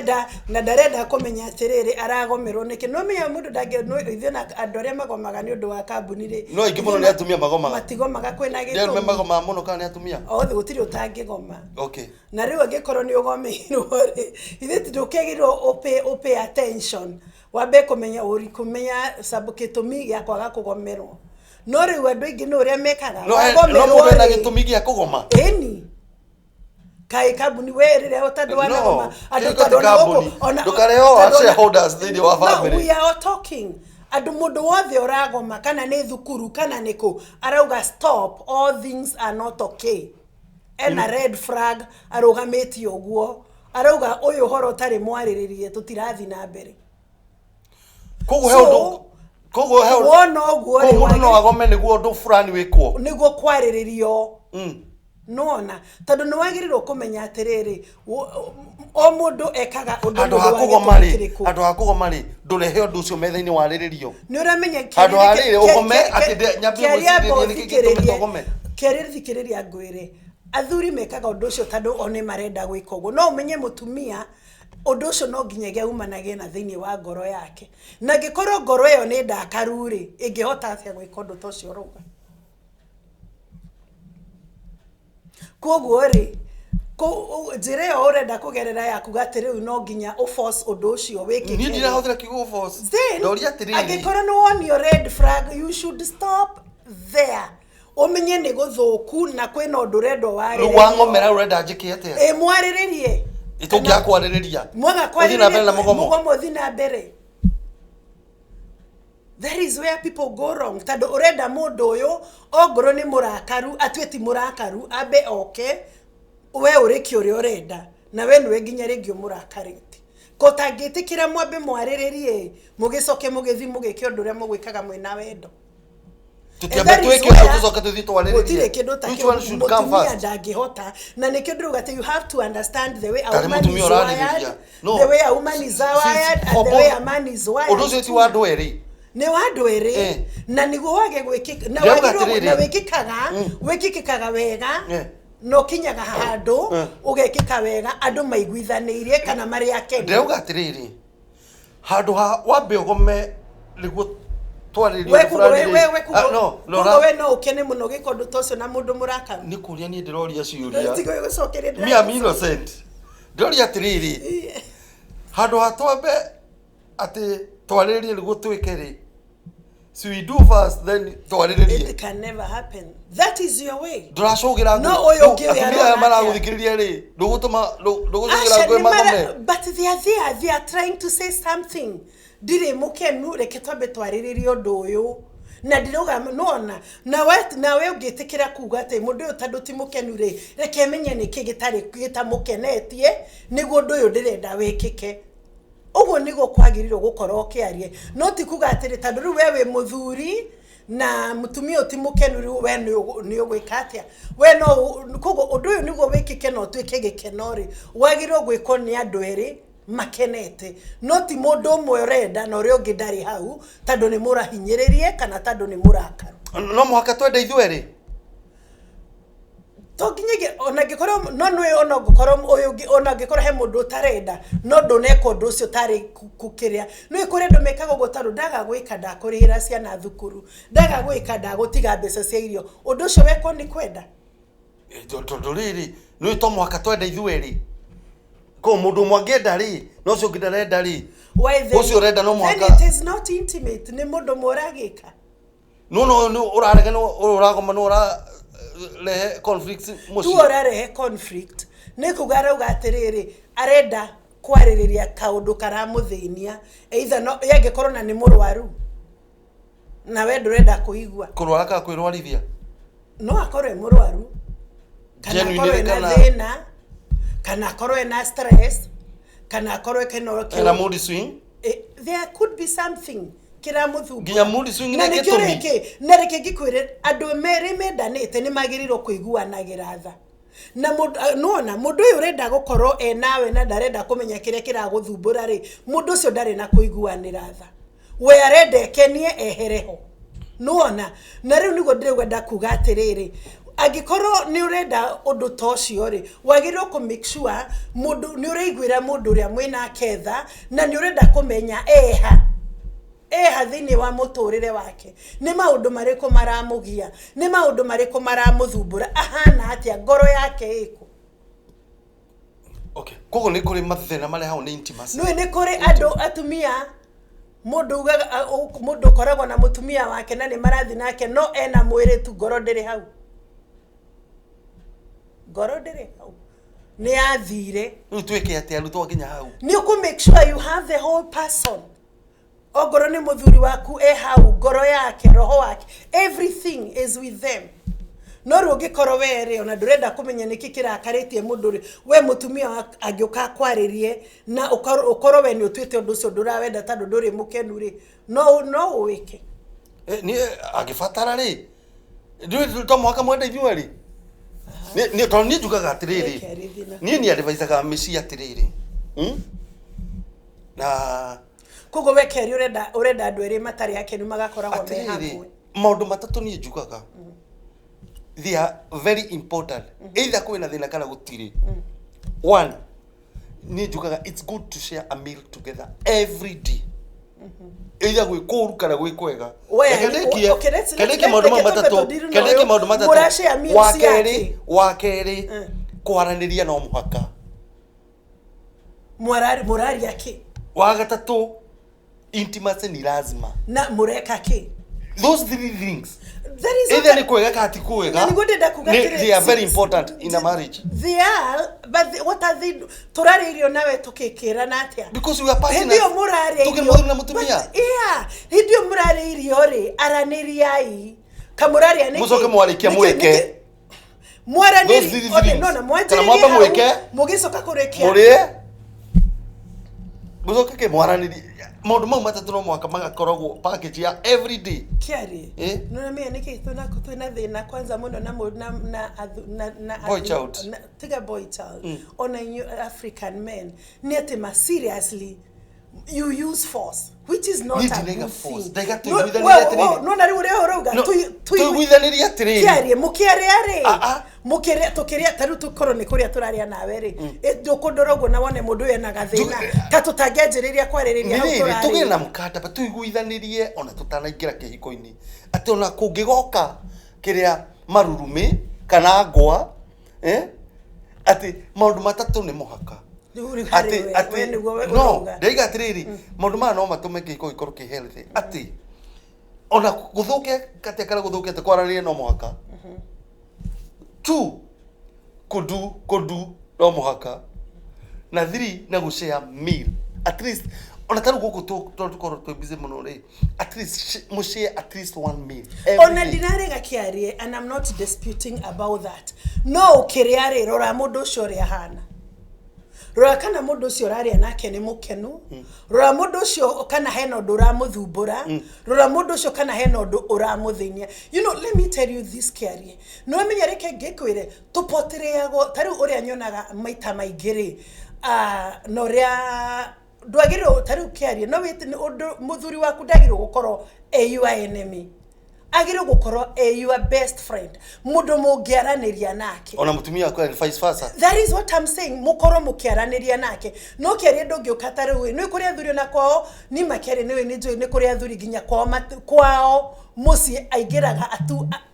B: na na ndarenda kũmenya atĩrĩrĩ, aragomerwo nĩkĩ. No menya mũndũ ndangĩ ithuĩ na andũ arĩa magomaga nĩ ũndũ wa kambuni rĩ,
A: No aingĩ mũno nĩ atumia magomaga.
B: Matigomaga kwĩna
A: Nĩ arũme
B: gĩtũmi.
A: magomaga mũno kana nĩ atumia?
B: Othe, gũtirĩ ũtangĩgoma. Na rĩu angĩkorwo nĩ ũgomeirwo rĩ, ithuĩ ndũkĩagĩrĩirwo ũpay attention, wambe kũmenya ũri kũmenya sababu, gĩtũmi gĩa kwaga kũgomerwo. No rĩu andũ aingĩ nĩ ũrĩa mekaga.
A: No no
B: Wagomerwo
A: mũndũ ena
B: rĩ,
A: gĩtũmi gĩa kũgoma.
B: Ĩni kaĩ kambuni we rĩrĩa tondũ wanagoma.
A: No, kĩrĩko ti kambuni. Ndũkarehe o shareholders thĩinĩ wa family.
B: No, we are all talking andũ, mũndũ wothe ũragoma, kana nĩ thukuru kana nĩ kũ, arauga stop, all things are not okay. Ena red flag arũgamĩtie ũguo, arauga ũyũ ũhoro ũtarĩ mwarĩrĩrie tũtirathi na mbere.
A: Koguo he
B: So,
A: ũndũ, koguo he ũndũ
B: wona ũguo rĩ,
A: koguo mũndũ no agome nĩguo ũndũ fulani wĩkwo.
B: Nĩguo kwarĩrĩrio. Nona tondũ nĩ wagĩrĩirwo kũmenya atĩrĩrĩ, o mũndũ ekaga ũndũ
A: Handũ
B: nĩ
A: ha
B: ũndũ wa
A: kũgoma
B: gĩtũmi
A: rĩ,
B: kĩrĩkũ.
A: handũ ha kũgoma rĩ, ndũrehe ũndũ ũcio metha-inĩ warĩrĩrio.
B: Nĩ ũramenya.
A: Handũ ha rĩrĩ ũgome atĩ nyambie gwĩcirĩria nĩkĩ gĩtũmĩte ũgome.
B: Kĩarĩa thikĩrĩria ngwĩre, athuri mekaga ũndũ ũcio tondũ o nĩ marenda gwĩka ũguo. No ũmenye mũtumia ũndũ ũcio no nginyagia umanage na thĩinĩ wa ngoro yake, na angĩkorwo ngoro ĩyo nĩ ndakaru rĩ, ĩngĩhota atĩa gwĩka ũndũ ta ũcio ũrauga? Koguo rĩ, njĩra ĩyo ũrenda kũgerera ya kuga atĩ rĩu no nginya ũforce ũndũ ũcio wĩkĩke
A: Niĩ
B: rĩ,
A: ndirahũthĩra kiugo force.
B: Then,
A: Ndoria atĩrĩrĩ,
B: angĩkorwo nĩ wonio red flag, you should stop there, ũmenye nĩ gũthũku na kwĩna ũndũ ũrendwo
A: Rĩu
B: warĩrĩrio.
A: wang'omera ũrenda njĩke atĩa?
B: Ĩ mwarĩrĩrie.
A: Tũngĩaga kwarĩrĩria,
B: Mwaga
A: ũthiĩ na mbere na
B: kwarĩrĩria,
A: mũgomo.
B: Mũgomo ũthiĩ na mbere. That is where people go wrong, tondũ ũrenda mũndũ ũyũ ongorwo nĩ mũrakaru atue ti mũrakaru, ambe oke we ũrĩke ũrĩa ũrenda, na we nĩwe nginya rĩngĩ ũmũrakarĩte. Ko tangĩtĩkĩra mwambe mwarĩrĩrie, mũgĩcoke mũgĩthiĩ mũgĩke ũndũ ũrĩa mũgwĩkaga mwĩna wendo.
A: Tũtiambe
B: And that is
A: twĩke ũndũ,
B: where
A: tũcoke tũthiĩ twarĩrĩrie.
B: Gũtirĩ kĩndũ ta
A: Which
B: kĩu.
A: one should come
B: Mũtumia
A: first?
B: ndangĩhota, na nĩkĩo ndĩrauga atĩ you have to understand the way a
A: Tarĩ
B: woman
A: mũtumia
B: is
A: ũrarĩrĩria.
B: wired,
A: No.
B: the way a woman is wired and
A: For
B: the way
A: both-
B: a man is wired
A: Ũndũ ũcio ti wa andũ erĩ.
B: Nĩ wa andũ erĩ. Na nĩguo wage gwĩkĩka na
A: Ndĩrauga
B: wagĩrĩirwo
A: atĩrĩrĩ.
B: na wĩkĩkaga wega na ũkinyaga handũ ũgekĩka wega, andũ maiguithanĩirie kana marĩ akenu.
A: Ndĩrauga atĩrĩrĩ, handũ ha wambe ũgome nĩguo twarĩrĩrie
B: We
A: ũndũ
B: kugo we
A: fulani rĩ.
B: we we
A: Ah,
B: kugo
A: no,
B: kugo
A: rora.
B: we no ũkene mũno gĩka ũndũ ta ũcio na mũndũ mũrakaru.
A: Nĩ kũria niĩ ndĩroria ciũria.
B: Tiga gũcokeria.
A: Me am innocent. Ndĩroria atĩrĩrĩ, handũ ha twambe atĩ twarĩrĩrie nĩguo twĩke rĩ, so we do first then twarĩrĩrie.
B: It can never happen. That is your way.
A: Ndũracũgĩra
B: No, ũyũ ũngĩ
A: atumia
B: arona
A: aya
B: atĩa?
A: maragũthikĩrĩria rĩ, ndũgũtũma ndũgũcũgĩra
B: Aca,
A: ngũĩ
B: nĩ mara-
A: magome.
B: but they are there, they are trying to say something. Ndirĩ mũkenu, reke twambe twarĩrĩrie ũndũ ũyũ. Na ndirauga nona nawe nawe ũngĩtĩkĩra kuga atĩ mũndũ ũyũ tondũ ti mũkenu rĩ, reke menye nĩkĩ gĩtarĩ gĩtamũkenetie nĩguo ũndũ ũyũ ndĩrenda wĩkĩke. Ũguo nĩguo kwagĩrĩirwo gũkorwo ũkĩaria, no ti kuga atĩrĩ tondũ rĩu we wĩ mũthuri na mũtumia ũyũ ti mũkenu, rĩu we nĩ ũgwĩka atĩa? We no koguo ũndũ ũyũ nĩguo wĩkĩke na ũtuĩke gĩkeno rĩ, wagĩrĩirwo gwĩkwo nĩ andũ erĩ makenete, no ti mũndũ ũmwe ũrenda na ũrĩa ũngĩ ndarĩ hau tondũ nĩ mũrahinyĩrĩrie kana tondũ nĩ mũrakaru.
A: No mũhaka twende ithuĩ erĩ.
B: To nginyagia ona angĩkorwo no nĩ ona ũngĩkorwo ũyũ ũngĩ, ona angĩkorwo he mũndũ ũtarenda no ndũneka ũndũ ũcio tarĩ kũkĩrĩa nĩ kũrĩ andũ mekaga ũguo, tondũ ndaga gwĩka ndakũrĩhĩra ciana thukuru, ndaga gwĩka ndagũtiga mbeca cia irio. Ũndũ ũcio wekwo nĩ kwenda.
A: Tondũ rĩrĩ, nĩ to mũhaka twende ithuĩ erĩ, koguo mũndũ ũmwe angĩenda rĩ, no ũcio ũngĩ ndarenda rĩ,
B: Why then,
A: ũcio ũrenda no
B: then
A: mũhaka
B: it is not intimate, nĩ mũndũ ũmwe ũragĩka.
A: No no ũrarega, no ũragoma, no ũrarehe conflicts
B: Tu
A: mũciĩ.
B: Ũrarehe conflict nĩ kuga arauga atĩrĩrĩ, arenda kwarĩrĩria kaũndũ karamũthĩnia, either no yangĩkorwo na nĩ mũrwaru na we ndũrenda kũigua.
A: Kũrwara kana kwĩrwarithia?
B: No akorwo e mũrwaru kana
A: Genuinely
B: akorwo ena thĩna kana akorwo ena stress kana akorwo kena
A: Ena mood swing.
B: There could be something kĩramũthumbũra.
A: Nginya mood swing
B: Na
A: nĩ
B: nĩkĩo
A: gĩtũmi.
B: rĩngĩ na reke ngĩkwĩre, andũ merĩ mendanĩte nĩ magĩrĩirwo kũiguanagĩra tha na mũndũ nona mũndũ ũyũ ũrenda gũkorwo e nawe na ndarenda kũmenya kĩrĩa kĩragũthumbũra rĩ, mũndũ ũcio ndarĩ na kũiguanĩra tha, we arenda ekenie ehere ho, nĩwona? Na rĩu nĩguo ndĩrauga, ndakuga atĩrĩrĩ, Angĩkorwo nĩ ũrenda ũndũ ta ũcio rĩ, wagĩrĩirwo kũ make sure mũndũ nĩ ũraiguĩra mũndũ ũrĩa mwĩnake tha, na nĩ ũrenda kũmenya eha eha thĩinĩ wa mũtũrĩre wake, nĩ maũndũ marĩkũ maramũgia, nĩ maũndũ marĩkũ maramũthumbũra, ahana atĩa, ngoro yake ĩkũ.
A: Okay, koguo nĩ kũrĩ mathĩna marehagwo nĩ intimacy.
B: Nĩũĩ nĩ kũrĩ andũ atumia, mũndũ ugaga, mũndũ ũkoragwo na mũtumia wake na nĩ marathiĩ nake, no ena mwĩrĩ tu, ngoro ndĩrĩ hau, ngoro ndĩrĩ hau, nĩ yathire.
A: Rĩu twĩke atĩa rĩu twakinya hau?
B: Nĩ ũkũ make sure you have the whole person. Ongorwo nĩ mũthuri waku e hau, ngoro yake, roho wake, everything is with them. No rĩu ũngĩkorwo we rĩ, ona ndũrenda kũmenya nĩkĩ kĩrakarĩtie mũndũ rĩ, we mũtumia angĩũka akwarĩrie na ũkorwo we nĩ ũtuĩte ũndũ ũcio ndũrawenda tondũ ndũrĩ mũkenu rĩ, no ũwĩke.
A: Niĩ angĩbatara rĩ, ndũĩ to mũhaka mwende inyuĩ rĩ. Tondũ niĩ njugaga atĩrĩrĩ,
B: Reke rĩthiĩ na-
A: niĩ nĩ advisaga mĩciĩ atĩrĩrĩ, Na
B: Koguo we Kerĩ ũrenda andũ erĩ matarĩ akenu magakoragwo me
A: atĩrĩrĩ,
B: hamwe.
A: Maũndũ matatũ niĩ njugaga they are very important, either kwĩna thĩna kana gũtirĩ. One, niĩ njugaga it's good to share a meal together every day, either gwĩ kũũru kana gwĩ kwega. Reke ndĩkie.
B: Okay,
A: Reke ndĩkie maũndũ mau
B: reke twambe
A: matatũ.
B: tũndiru na
A: Reke ndĩkie
B: ũyũ.
A: maũndũ matatũ.
B: Mũrashare meals
A: Wa kerĩ,
B: yake?
A: wa kerĩ, kwaranĩria no mũhaka.
B: Mũraria kĩ?
A: Wa gatatũ, intimacy ni lazima.
B: Na mũreka kĩ?
A: Those three things,
B: There is
A: either
B: not
A: nĩ kwega kana ti kwega,
B: Na nĩguo ndĩrenda kuga atĩrĩ,
A: they are very important in a marriage.
B: They are, but what are they? Tũrarĩa irio nawe tũkĩkĩrana atĩa?
A: Because we are partners.
B: Hĩndĩ ĩyo mũrarĩa
A: Tũkĩ
B: irio.
A: mũthuri na mũtumia.
B: But, yeah, hĩndĩ ĩyo mũrarĩa irio rĩ, aranĩriai. Kamũrarĩa nĩkĩ?
A: Mũcoke mwarĩkia mwĩke.
B: Mwaranĩrie.
A: Those three
B: Okay,
A: things.
B: no, na
A: Kana
B: mwanjĩrĩrie
A: mwambe
B: hau,
A: mwĩke.
B: mũgĩcoka kũrĩkia.
A: Mũrĩe, mũcoke kĩ mwaranĩrie. Maũndũ mau matatũ no mũhaka magakoragwo package ya every day.
B: Kĩarĩ.
A: Eh?
B: Nĩũramenya nĩkĩ twĩna thĩna kwanza mũno na na na na na
A: Boy child.
B: Na, tiga boy child. Ona inyuĩ African men nĩ atĩ ma seriously you use force, which is not
A: Niĩ
B: a
A: ndinaiga
B: good
A: force.
B: thing.
A: Ndaiga
B: No,
A: tũiguithanĩrie atĩrĩrĩ.
B: no na rĩu ũrĩa ũrauga
A: No, tũiguithanĩrie atĩrĩrĩ.
B: Kĩarie mũkĩarĩa rĩ,
A: Ah, ah.
B: mũkĩrĩa tũkĩrĩa ta rĩu tũkorwo nĩ kũrĩa tũrarĩa nawe rĩ, ndũkũndora ũguo na wone mũndũ ũyũ ena gathĩna ta tũtangĩanjĩrĩria kwarĩrĩria hau
A: Nĩ rĩrĩ, tũgĩe na
B: tũrarĩ.
A: mũkataba tũiguithanĩrie ona tũtanaingĩra kĩhiko-inĩ, atĩ ona kũngĩgoka kĩrĩa marurumĩ kana ngwa, atĩ maũndũ matatũ nĩ mũhaka.
B: Rĩu harĩ
A: Atĩ
B: we,
A: atĩ
B: we nĩguo we
A: no
B: ũrauga.
A: ndaiga atĩrĩrĩ, maũndũ maya no matũme kĩhiko gĩkorwo kĩ healthy, atĩ ona gũthũke atĩa kana gũthũke atĩa, kwaranĩria no mũhaka. Two, kũndu no mũhaka. Na three, na gũshare meal at least. Ona tarĩu gũkũ tondũ tũkorwo twĩ busy mũno rĩ, at least mũshare at least one meal every
B: Ona
A: day.
B: Ndinarega kĩarie, and I'm not disputing about that. No ũkĩrĩa rĩ, rora mũndũ ũcio ũrĩa ahana, rora kana mũndũ ũcio ũrarĩa nake nĩ mũkenu, rora mũndũ ũcio kana hena ũndũ ũramũthumbũra, rora mũndũ ũcio kana hena ũndũ ũramũthĩnia. Let me tell you this, kĩarie, nĩ wamenya, reke ngĩkwĩre, tũpotereagwo ta rĩu ũrĩa nyonaga maita maingĩ rĩ, na ũrĩa ndwagĩrĩirwo ta rĩu kĩarie no nĩ ũndũ mũthuri waku ndagĩrĩirwo gũkorwo e your enemy, agĩrĩirwo gũkorwo e your best friend, mũndũ mũngĩaranĩria nake.
A: Ona mũtumia waku and vice versa.
B: That is what I'm saying, mũkorwo mũkĩaranĩria nake. No kĩarie ndũngĩũka ta rĩu, nĩ kũrĩ athuri ona kwao ni makĩaria, nĩ nĩ njũĩ nĩ kũrĩ athuri nginya kwao kwao mũciĩ aingĩraga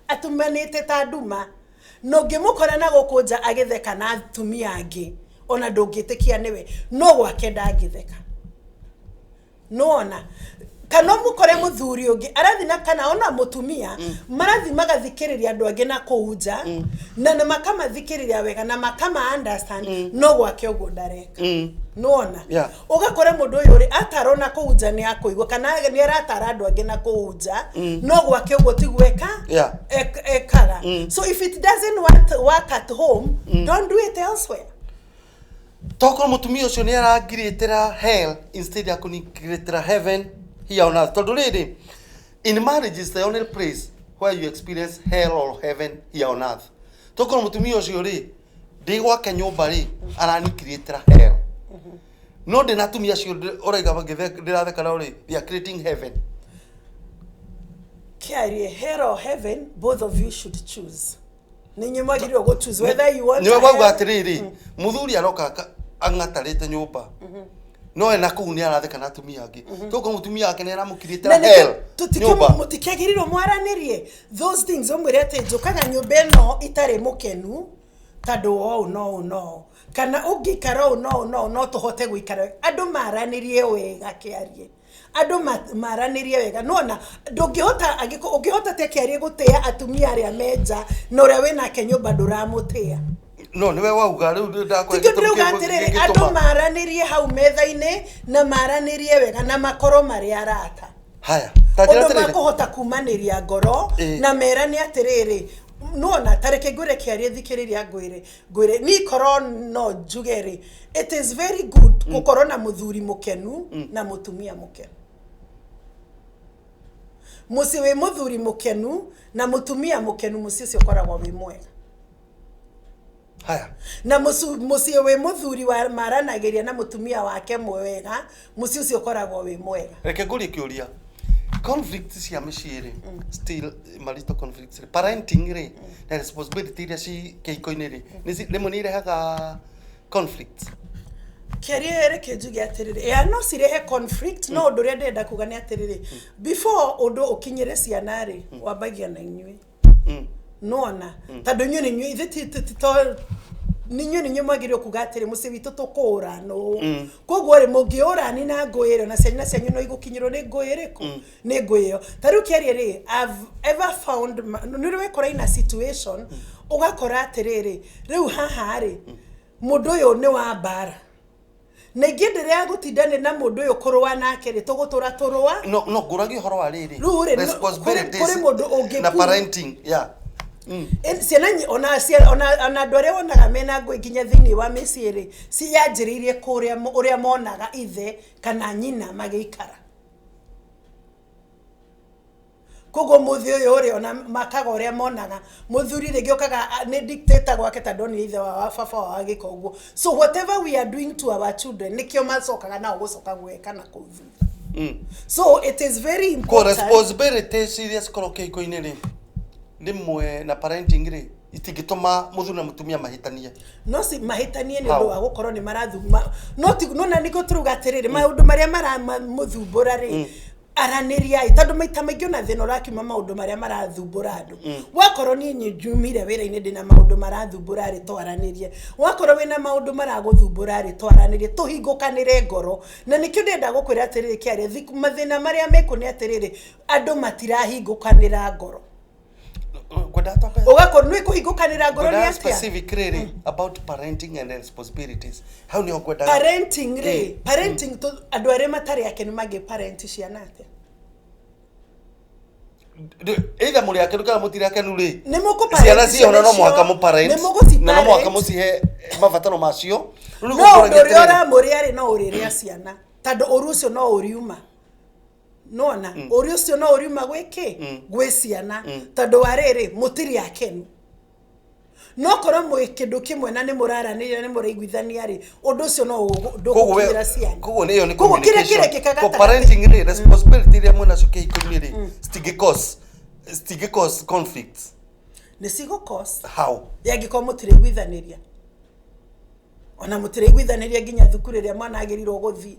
B: atumanĩte ta nduma, na ũngĩmũkora na gũkũ nja agĩtheka na atumia angĩ, ona ndũngĩtĩkia nĩwe, no gwake ndangĩtheka. Nona kana mũkore mũthuri ũngĩ arathi na kana ona mũtumia marathi magathikĩrĩria andũ angĩ na kũu nja, na makamathikĩrĩria wega na makama understand, no gwake ũguo ndareka. Nona ũgakora mũndũ ũyũ rĩ atarwo na kũu nja nĩ akũigua kana nĩ aratara andũ angĩ na kũu nja, no gwake ũguo tiguo eka ekaga. So if it doesn't work at home, don't do it elsewhere.
A: Tokorwo mũtumia ũcio nĩ arangirĩtĩra hell instead ya kũningirĩtĩra heaven here on earth, tondũ rĩrĩ, in marriage is the only place where you experience hell or heaven here on earth. Tokorwo mũtumia ũcio rĩ, ndĩ gwake nyũmba rĩ, aranikirĩtĩra hell, no ndĩ na atumia acio ũraiga ndĩratheka nao rĩ, they are creating heaven.
B: Kĩarie, hell or heaven, both of you should choose. Nĩ inyuĩ mwagĩrĩirwo gũ choose whether you want
A: Nĩwe
B: a
A: wauga
B: health-
A: atĩrĩrĩ, mũthuri aroka ang'atarĩte nyũmba, no ena kũu nĩ aratheka na atumia angĩ, tũko mũtumia wake nĩ aramũkirĩte
B: Na
A: hell nyũmba.
B: Mũtikĩagĩrĩirwo mwaranĩrie those things, ũmwĩre atĩ njũkaga nyũmba ĩno itarĩ mũkenu tondũ wa ũũ no ũũ no ũũ, kana ũngĩikara ũũ no ũũ no ũũ no tũhote gũikara. Andũ maranĩrie wega, kĩarie, andũ maranĩrie wega. Nona ndũngĩhota, angĩkorwo ũngĩhota te kĩarie gũtĩa atumia arĩa menja na ũrĩa wĩnake nyũmba ndũramũtĩa.
A: No nĩwe wauga rĩu.
B: Tikio ndĩrauga atĩrĩrĩ, andũ maranĩrie hau metha-inĩ na maranĩrie wega na makorwo marĩ arata.
A: Haya, ta njĩra
B: Ũndũ
A: atĩrĩrĩ.
B: makũhota kumanĩria ngoro na merane atĩrĩrĩ, nona tareke ngwĩre kĩarie, thikĩrĩria, ngwĩre niĩ korwo no njuge rĩ, it is very good gũkorwo na mũthuri mũkenu na mũtumia mũkenu. Mũciĩ wĩ mũthuri mũkenu na mũtumia mũkenu, mũciĩ ũcio ũkoragwo wĩ mwega.
A: Haya.
B: Na mũciĩ wĩ mũthuri wa maranagĩria na mũtumia wake mwega, mũciĩ ũcio ũkoragwo wĩ mwega.
A: Reke ngũrie kĩũria. Conflict cia mĩciĩ rĩ, still marital conflicts rĩ, parenting rĩ na responsibility iria ci kĩhiko-inĩ rĩ, rĩmwe nĩ irehaga conflicts?
B: Kĩaria, reke njuge atĩrĩrĩ, ya no cirehe conflict, no ũndũ ũrĩa ndĩrenda kuga nĩ atĩrĩrĩ, before ũndũ ũkinyĩre ciana rĩ, wambagia na inyuĩ. Nona tondũ inyuĩ nĩ inyuĩ ithuĩ nĩ inyuĩ, nĩ inyuĩ mwagĩrĩirwo kuga atĩrĩ, mũciĩ witũ tũkũũra nũ. Koguo rĩ, mũngĩũrani na ngũĩ rĩ, ona ciana cianyu no igũkinyĩrwo nĩ ngũĩ ĩrĩkũ, nĩ ngũĩ ĩyo. Ta rĩu kĩaria rĩ, I've ever found nĩ ũrĩ wekora in a situation ũgakora atĩrĩrĩ, rĩu haha rĩ, mũndũ ũyũ nĩ wa mbara na ingĩ ndĩrĩa gũtindane na mũndũ ũyũ kũrũa nake rĩ, tũgũtũra tũrũa.
A: No ngũragia ũhoro wa rĩrĩ,
B: Rĩu rĩ,
A: responsibilities
B: kũrĩ mũndũ ũngĩ
A: na parenting, yeah.
B: Ciana ona andũ arĩa wonaga mena ngũĩ nginya thĩinĩ wa mĩciĩ rĩ, ciyanjĩrĩirie kũrĩa ũrĩa monaga ithe kana nyina magĩikara. Koguo mũthĩ ũyũ rĩ, ona makaga ũrĩa monaga mũthuri rĩngĩ okaga nĩ dictator gwake, tondũ ndonire ithe wa baba wao agĩka ũguo. So whatever we are doing to our children, nĩkĩo macokaga nao gũcoka gwĩka na kũu thutha. So it is very
A: Ko
B: important.
A: Responsibilities iria cikoragwo kĩhiko-inĩ rĩ, rĩmwe na parenting rĩ, itingĩtũma mũthuri na mũtumia mahĩtanie?
B: No si mahĩtanie nĩ
A: How?
B: ũndũ wa gũkorwo nĩ marathuma, no ti nona nĩkĩo tũrauga atĩrĩrĩ, maũndũ marĩa maramũthumbũra rĩ, aranĩriai, tondũ maita maingĩ ona thĩna ũrakiuma maũndũ marĩa marathumbũra andũ. Wakorwo niĩ nĩ njumire wĩra-inĩ ndĩna maũndũ marathumbũra rĩ, twaranĩrie. Wakorwo wĩna maũndũ maragũthumbũra rĩ, twaranĩrie, tũhingũkanĩre ngoro. Na nĩkĩo ndĩrenda gũkwĩra atĩrĩrĩ kĩaria, mathĩna marĩa mekuo nĩ atĩrĩrĩ, andũ matirahingũkanĩra ngoro.
A: Ngwendaga twambe
B: Ũgakorwo nĩ kũhingũkanĩra ngoro nĩ
A: ngwendaga
B: atĩa?
A: Specific rĩrĩ, about parenting and responsibilities, hau nĩho ngwendaga.
B: Parenting rĩ, parenting andũ arĩa matarĩ akenu mangĩ parent ciana atĩa?
A: Either mũrĩ akenu kana mũtirĩ akenu rĩ,
B: Nĩ mũkũ
A: ciana ciona no mũhaka mũparent
B: Nĩ mũgũci
A: na no mũhaka
B: parent.
A: mũcihe mabataro macio. Rĩu
B: No
A: nĩguo
B: ũndũ
A: ngũragia
B: ũrĩa
A: atĩrĩrĩ,
B: ũramũrĩa rĩ, no ũrĩrĩa ciana, tondũ ũru ũcio no ũriuma nona ũru ũcio no ũriuma gwĩ kĩ, gwĩ ciana, tondũ wa rĩrĩ, mũtirĩ akenu. No korwo mwĩ kĩndũ kĩmwe na nĩ mũraranĩria, nĩ mũraiguithania rĩ, ũndũ ũcio no
A: koguo we-
B: ndũgũkinyĩra ciana.
A: Koguo nĩ ĩyo nĩ
B: Koguo kĩrĩa
A: communication.
B: kĩrekĩka
A: Ko
B: gatagatĩ
A: parenting rĩ, responsibility iria mwĩnacio kĩhiko-inĩ rĩ, citingĩ cause conflicts?
B: Nĩ cigũ cause.
A: How?
B: Angĩkorwo mũtiraiguithanĩria, ona mũtiraiguithanĩria nginya thukuru ĩrĩa mwana agĩrĩirwo gũthiĩ,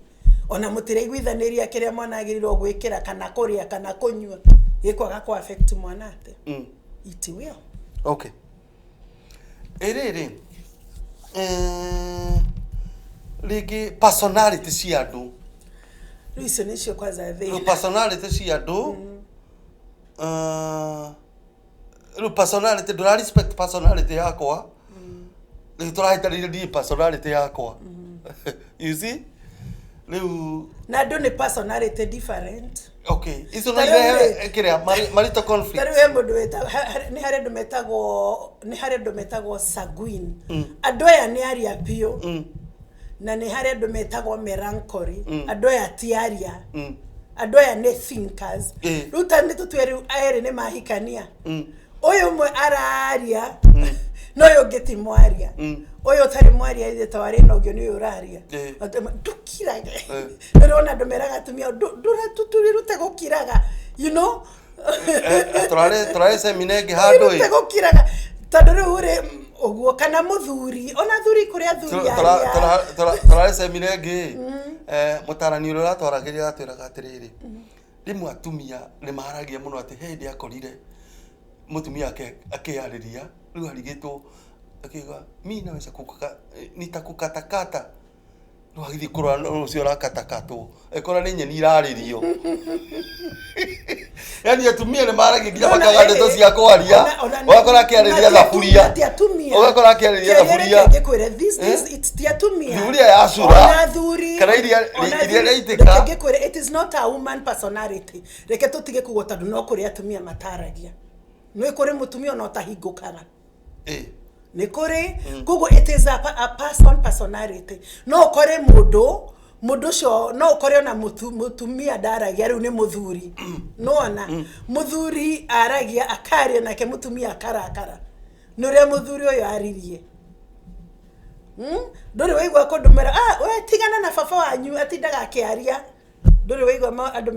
B: ona mũtiraiguithanĩria kĩrĩa mwana agĩrĩirwo gwĩkĩra kana kũrĩa kana kũnyua, gĩkwaga kũ affect mwana atĩa? It will.
A: Okay, ĩrĩrĩ, rĩngĩ personality cia andũ.
B: Rĩu icio nĩcio kwanza
A: Rĩu
B: thĩna.
A: Personality cia andũ, rĩu personality, ndũra respect personality yakwa, rĩu tũrahĩtanĩire niĩ personality yakwa, you see, rĩu
B: Na andũ nĩ personality different.
A: Okay, icio no
B: Ta rĩu
A: irehe
B: rĩ-
A: kĩrĩa marital conflict.
B: Ta rĩu he mũndũ nĩ harĩ andũ metagwo, nĩ harĩ andũ metagwo sanguine, andũ aya nĩ aria biũ, na nĩ harĩ andũ metagwo melancholy, andũ aya ti aria, andũ aya nĩ thinkers. Rĩu ta nĩ tũtue rĩu erĩ nĩ mahikania, ũyũ ũmwe araria na ũyũ ũngĩ ti mwaria. Ũyũ ũtarĩ mwaria ithe ta warĩ na ũngĩ nĩ ũyũ ũraria. Ndũkirage. Nĩũrona andũ meraga atumia ndũrute gũkiraga.
A: Tũrarĩ, tũrarĩ semina ĩngĩ handũ
B: Ndũrute
A: ĩ
B: gũkiraga. Tondũ rĩu rĩ ũguo kana mũthuri, ona thuri, kũrĩ athuri arĩa
A: Tũrarĩ semina ĩngĩ, mũtarani ũrĩa ũratwaragĩria atwĩraga atĩrĩrĩ, rĩmwe atumia nĩ maragia mũno, atĩ he hĩndĩ akorire mũtumia ake akĩarĩria, rĩu arigĩtwo akiuga, "Mi naweza kukaka, nitakukatakata." Rĩu agĩthiĩ kũrora ũcio ũrakatakatwo, ĩkora nĩ nyeni irarĩrio. Yani atumia nĩ maragia nginya makaga ndeto cia kwaria, ũgakora akĩarĩria thaburia,
B: Ti atumia.
A: ũgakora akĩarĩria thaburia.
B: Ngĩkwĩre this this it's ti atumia.
A: Thaburia ya cura.
B: Ona thuri.
A: Kana
B: Ona
A: iria
B: thuri.
A: rĩaitĩka.
B: Reke ngĩkwĩre, it is not a woman personality. Reke tũtige kugwo, tondũ no kũrĩ atumia mataragia, nĩ kũrĩ mũtumia ona ũtahingũkaga. Nĩ kũrĩ. Koguo it is a person personality. No ũkore mũndũ ũcio, no ũkore ona mũtumia ndaragia, rĩu nĩ mũthuri. Nĩwona mũthuri aragia, akaria, nake mũtumia akarakara nĩ ũrĩa mũthuri ũyũ aririe. Ndũrĩ waigua kũndũ mera, "Ah, we tigana na baba wanyu, atindaga akĩaria"? Ndũrĩ waigua andũ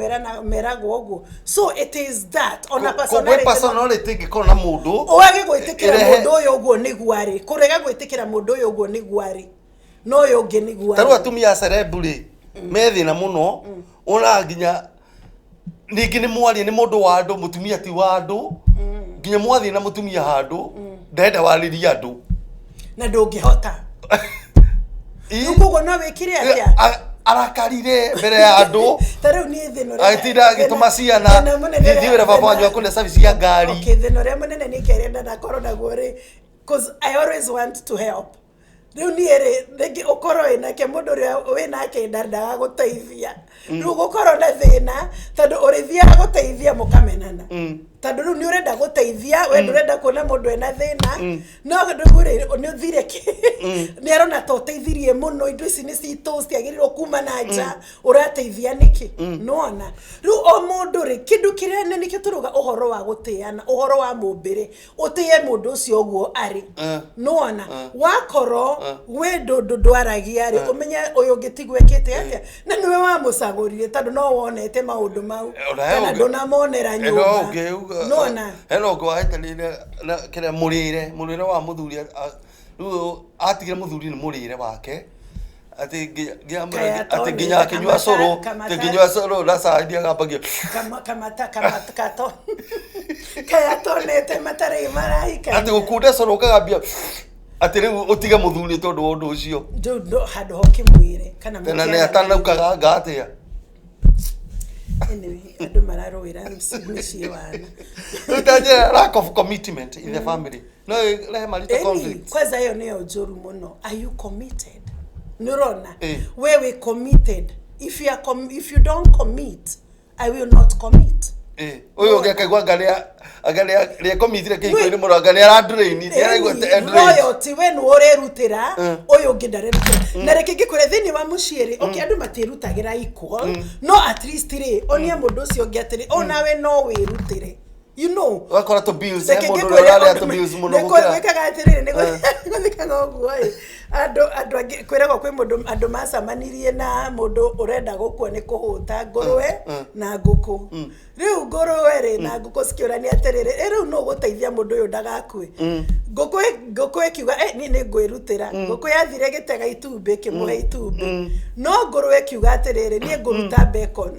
B: meragwo ũguo? So it is that ona
A: Gwĩ
B: personality.
A: Personality ĩngĩkorwo na mũndũ
B: Wage gwĩtĩkĩra mũndũ ũyũ ũguo nĩguo arĩ, kũrega gwĩtĩkĩra mũndũ ũyũ ũguo nĩguo arĩ, no ũyũ ũngĩ nĩguo
A: Ta rĩu
B: arĩ.
A: Atumia a celeb rĩ, me thĩna mũno, wonaga nginya ningĩ nĩ mwaria, nĩ mũndũ wa andũ, mũtumia ti wa andũ. Nginya mwathiĩ na mũtumia handũ, ndenda warĩrie andũ.
B: Na ndũngĩhota. Rĩu koguo no wĩkire atĩa?
A: Arakarire mbere ya andũ.
B: Ta rĩu niĩ thĩna ũrĩa
A: Agĩtinda agĩtũma ciana,
B: thĩna mũnene
A: "Thiĩ wĩra baba wanyu akũne service ya ngari."
B: Okay, thĩna ũrĩa mũnene niĩ kĩrĩa ndakorwo naguo rĩ, 'cause I always want to help. Rĩu niĩ rĩ, rĩngĩ ũkorwo wĩnake mũndũ ũrĩa wĩnake ndandaga gũteithia, rĩu gũkorwo na thĩna, tondũ ũrĩthiaga gũteithia mũkamenana, tondũ rĩu nĩ ũrenda gũteithia, we ndũrenda kuona mũndũ ena thĩna, no rĩu rĩ, nĩ ũthire kĩ nĩ arona ta ũteithirie mũno, indo ici nĩ citũ, ciagĩrĩirwo kuma na nja, ũrateithia nĩkĩ? Nĩwona rĩu o mũndũ rĩ, kĩndũ kĩrĩa nĩ nĩkĩo tũrauga ũhoro wa gũtĩana, ũhoro wa mũmbĩre, ũtĩe mũndũ ũcio ũguo arĩ. Nĩwona wakorwo we ndũndũ ndwaragia rĩ, ũmenye ũyũ ũngĩ tiguo ekĩte atĩa, na nĩwe wamũcagũrire, tondũ no wonete maũndũ mau
A: Ona he
B: kana ndũnamonera
A: no
B: nyũmba.
A: ũngĩ
B: Nĩwona
A: hena ũngĩ wahĩtanĩire na kĩrĩa mũrĩre wa mũthuri, rĩu atigire mũthuri nĩ mũrĩre wake, atĩ
B: Kaya
A: atĩ nginya akĩnyua cũrũ, atĩ nginyua cũrũ na cai ndiagambagia.
B: Kama kamata kamata kato kaya tonete matarĩ marahika.
A: Atĩ gũkunda cũrũ ũkagambia, atĩ rĩu ũtige mũthuri tondũ wa ũndũ ũcio.
B: Ndũ handũ hokĩmwĩre kana
A: Tena nĩ
B: mũkĩaranĩrie.
A: atanaukaga anga atĩa.
B: Anyway, andũ mararũĩra mĩciĩ wana.
A: Rĩu ta njĩra, lack of commitment in the family no ĩrehe marital
B: Ĩni,
A: conflicts.
B: Kwanza ĩyo nĩyo njũru mũno. Are you committed? Nĩ ũrona we wĩ committed? If you don't commit, I will not commit.
A: Ũyũ ũngĩ akaigua anga anga nĩ ekomitire kĩhiko-inĩ mũno, anga nĩ arandraini, nĩ araigua
B: Loyalty, we nĩ ũrerutĩra, ũyũ ũngĩ ndarerutĩra. Na reke ngĩkwĩre, thĩinĩ wa mũciĩ rĩ, okay, andũ matiĩrutagĩra equal, no at least rĩ, onia mũndũ ũcio ũngĩ atĩrĩ, onawe no wĩrutĩre.
A: Ũgakora tũ bills he
B: Reke
A: mũndũ
B: ngĩkwĩre
A: ũrĩa ũrarĩa
B: ũndũ
A: tũ bills mũno
B: nĩ
A: gũkĩra
B: gwĩkaga atĩrĩrĩ, nĩ gũthikaga ũguo ĩ, andũ angĩ kwĩragwo kwĩ mũndũ, andũ macamanirie na mũndũ ũrenda gũkua nĩ kũhũta ngũrwe na ngũkũ. Rĩu ngũrwe rĩ na ngũkũ cikĩũrania atĩrĩrĩ, "Ĩ, rĩu nũ ũgũteithia mũndũ ũyũ ndagakue?" Ngũkũ ĩkiuga, "Eh, niĩ nĩ ngwĩrutĩra." Ngũkũ yathire gĩtega itumbĩ, ĩkĩmũhe itumbĩ, no ngũrwe ĩkiuga atĩrĩrĩ, "Niĩ ngũruta bacon."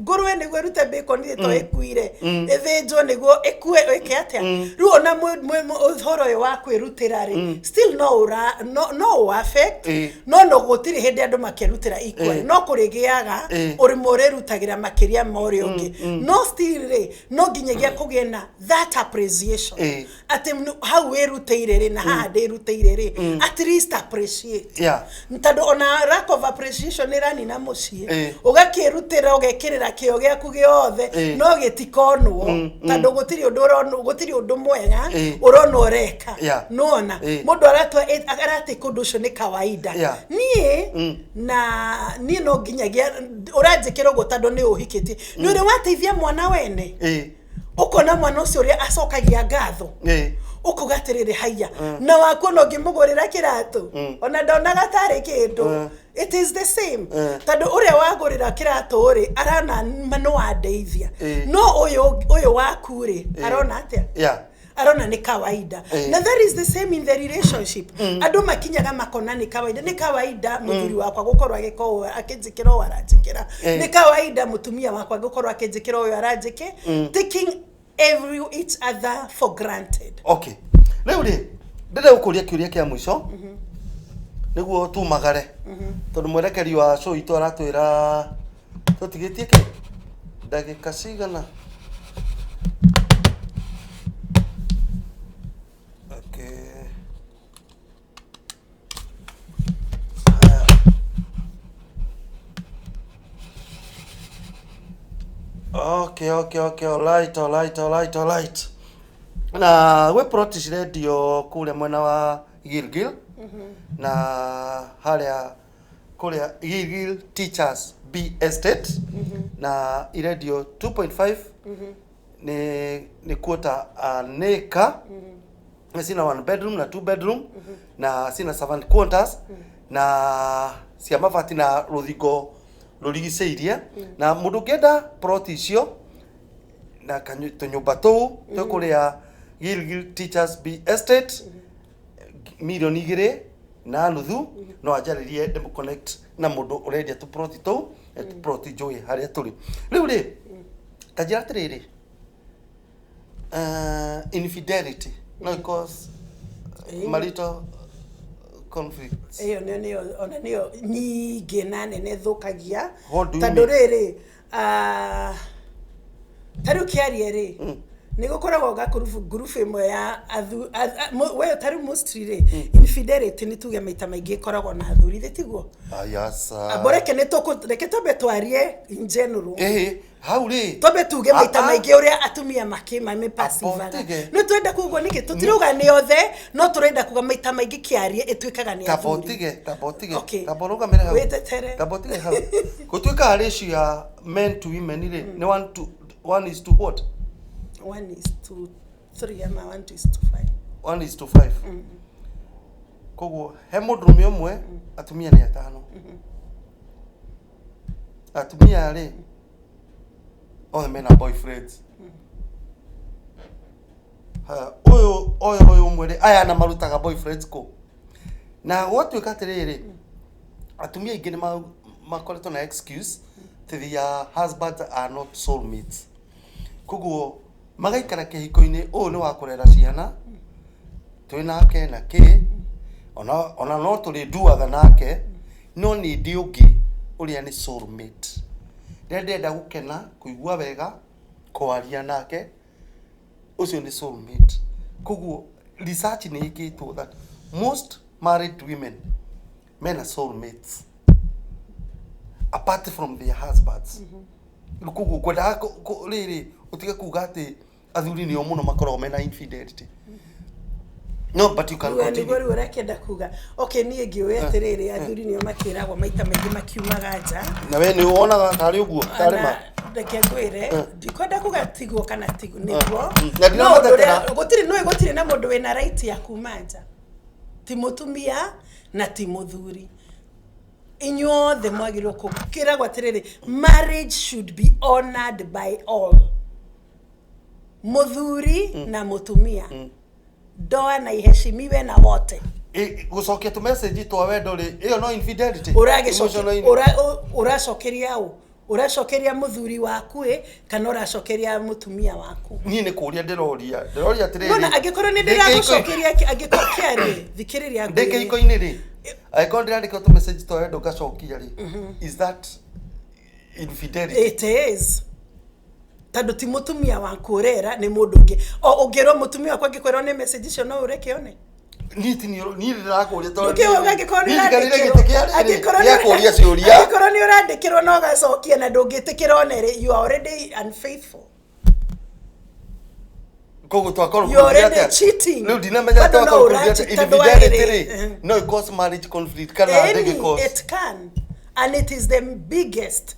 B: Ngũrwe nĩguo ĩrute bacon rĩ, to ĩkuire ĩthĩnjwo nĩguo ĩkue ĩke atĩa? Rĩu ona ũhoro ũyũ wa kwĩrutĩra rĩ, still no ũra no ũ affect. No gũtirĩ hĩndĩ andũ makerutĩra equally, no kũrĩgĩaga ũrĩmwe ũrĩrutagĩra makĩria ma ũrĩa ũngĩ, no still rĩ, no nginyagia kũgĩe na that appreciation atĩ hau wĩrutĩire rĩ, na haha ndĩrutĩire rĩ, at least appreciate. Tondũ ona lack of appreciation nĩ ĩranina mũciĩ. Ũgakĩrutĩra, ũgekĩrĩra kĩo gĩaku gĩothe, no gĩtikonwo, tondũ gũtirĩ ũndũ ũronwo, gũtirĩ ũndũ mwega ũrona ũreka. Nĩwona mũndũ aratua aratĩ kũndũ ũcio nĩ kawaida. Niĩ na niĩ no nginyagia ũranjĩkĩra ũguo tondũ nĩ ũhikĩtie, nĩ ũrĩ wateithia mwana wene, ũkona mwana ũcio ũrĩa acokagia ngatho, ũkuga atĩrĩrĩ, haiya, na waku ona ũngĩmũgũrĩra kĩratũ, ona ndonaga tarĩ kĩndũ. It is the same, tondũ ũrĩa wagũrĩra kĩratũ rĩ, arona ma nĩ wandeithia, no ũyũ waku rĩ, arona atĩa? Arona nĩ kawaida. Na that is the same in the relationship. Andũ makinyaga makona nĩ kawaida, nĩ kawaida mũthuri wakwa gũkorwo agĩka ũũ, akĩnjĩkĩra ũũ aranjĩkĩra. Nĩ kawaida mũtumia wakwa gũkorwo akĩnjĩkĩra ũyũ aranjĩkĩ, taking every each other for granted.
A: Okay, rĩu rĩ, ndĩrenda gũkũria kĩũria kĩa mũico nĩguo tumagare, tondũ mwerekeri wa show itũ aratwĩra tũtigĩtie kĩ ndagĩka cigana. Okay. Haya. Okay, all right. Na gwĩ plot cirendio kũrĩa mwena wa Gilgil, na harĩa kũrĩa Gilgil Teachers B Estate, na irendio 2.5, nĩ quarter an acre, na cina one bedroom na two bedroom, na cina servant quarters, na cia mabati na rũthingo rũrigicĩirie. Na mũndũ ũngĩenda plot icio na tũnyũmba tũu twĩ kũrĩa Gilgil Teachers B Estate, 2.5 mirioni, no anjarĩrie ndĩmũ connect na mũndũ ũrendia tũploti tũu, na tũploti njũĩ harĩa tũrĩ. Rĩu rĩ, ta njĩra atĩrĩrĩ, infidelity no cause marital conflicts?
B: Ĩyo nĩyo ona nĩyo nyingĩ na nene thũkagia.
A: What do you
B: Tondũ
A: mean?
B: Rĩrĩ, ta rĩu kĩarie rĩ, nĩ gũkoragwo gakurubu, ngurubu ĩmwe ya we ta rĩu mostly rĩ, infidelity nĩ tuge maita maingĩ ĩkoragwo na athuri, thĩ tiguo?
A: Ayasa.
B: Abo reke nĩ tũkũ reke twambe twarie in general.
A: Ĩhĩ, hau rĩ,
B: Twambe tuge maita
A: Ah, ah.
B: maingĩ ũrĩa atumia makĩmamĩpasivaga.
A: Abo
B: Nĩ twenda kuga nĩkĩ tũtirauga nĩ othe, no tũrenda kuga maita maingĩ kĩarie ĩtuĩkaga nĩ
A: Tamba
B: athuri.
A: ũtige, tamba ũtige.
B: Okay.
A: Tamba ũrũgamĩre hau.
B: Wĩtetere.
A: Tamba ũtige hau. Gũtuĩkaga ratio ya men to women rĩ, nĩ one to one is to what?
B: 1 is to 3 ama 1 is to 5.
A: 1 is to 5. Koguo he mũndũrũme ũmwe, atumia nĩ atano. Atumia rĩ, othe mena boyfriends. Ha, ũyũ ũmwe rĩ, aya na marutaga boyfriends kũ? Na gwatuĩka atĩrĩrĩ, atumia aingĩ nĩ makoretwo na excuse that their husbands are not soulmates, koguo magaikara kĩhiko-inĩ ũyũ nĩ wa kũrera ciana twĩ nake na kĩ, ona no tũrĩnduaga nake, no nĩ ndĩ ũngĩ ũrĩa nĩ soulmate, rĩrĩa ndĩrenda gũkena, kũigua wega, kwaria nake, ũcio nĩ soulmate. Koguo research nĩ ĩkĩtwo that most married women mena soulmates apart from their husbands. Rĩu koguo ngwendaga rĩrĩ ũtige kuga atĩ athuri nĩo mũno makoragwo mena infidelity. No, but you can
B: Rĩu
A: continue.
B: Nĩguo rĩu ũrakĩenda kuga, okay, niĩ ngĩũĩ atĩrĩrĩ, athuri nĩo makĩragwo maita maingĩ makiumaga nja.
A: Na we nĩ wonaga tarĩ ũguo, tarĩ ma?
B: Na reke ngwĩre, ndikwenda kuga tiguo kana tiguo nĩguo.
A: Na
B: No ũndũ
A: ndiramathetera.
B: ũrĩa- gũtirĩ nĩũĩ gũtirĩ na mũndũ wĩna right ya kuma nja, ti mũtumia na ti mũthuri. Inyuothe mwagĩrĩirwo kĩragwo atĩrĩrĩ, marriage should be honored by all, mũthuri na mũtumia. Ndoa na iheshimiwe na wote.
A: Gũcokia tũ message twa wendo rĩ, ĩyo no infidelity? Emotional
B: Ũracokeria ũ? Ũracokeria mũthuri waku ĩ, kana ũracokeria mũtumia waku?
A: Niĩ nĩ kũria ndĩroria atĩrĩrĩ,
B: Nona angĩkorwo nĩ
A: ndĩ kĩhiko-
B: ndĩragũcokeria, angĩkorwo kĩarĩ, thikĩrĩria
A: ndĩ
B: ngwĩre.
A: kĩhiko-inĩ rĩ, angĩkorwo ndĩrandĩka tũ message twa wendo ngacokia rĩ, is that infidelity?
B: It is, tondũ ti mũtumia waku ũrera, nĩ mũndũ ũngĩ. O ũngĩrwo mũtumia waku angĩkwĩrwo nĩ message icio, no ũreke one?
A: Niĩ ti niĩ, niĩ ndĩrakũria tondũ
B: Ndũkĩuga angĩkorwo nĩ
A: niĩ njikarĩire
B: ũrandĩkĩrwo
A: gĩtĩ kĩa rĩrĩ gĩa kũria ciũria.
B: Angĩkorwo nĩ ũrandĩkĩrwo na ũgacokia na ndũngĩtĩkĩra one rĩ, you are already unfaithful.
A: Koguo twakorwo
B: You're already cheating.
A: Rĩu ndinamenya.
B: Bado no
A: Twakorwo kũrugia
B: ũracheat,
A: atĩa?
B: tondũ
A: Infidelity
B: warĩ-
A: rĩ, no ĩ cause marriage conflict kana
B: Any,
A: ndĩngĩ cause?
B: it can, and it is the biggest,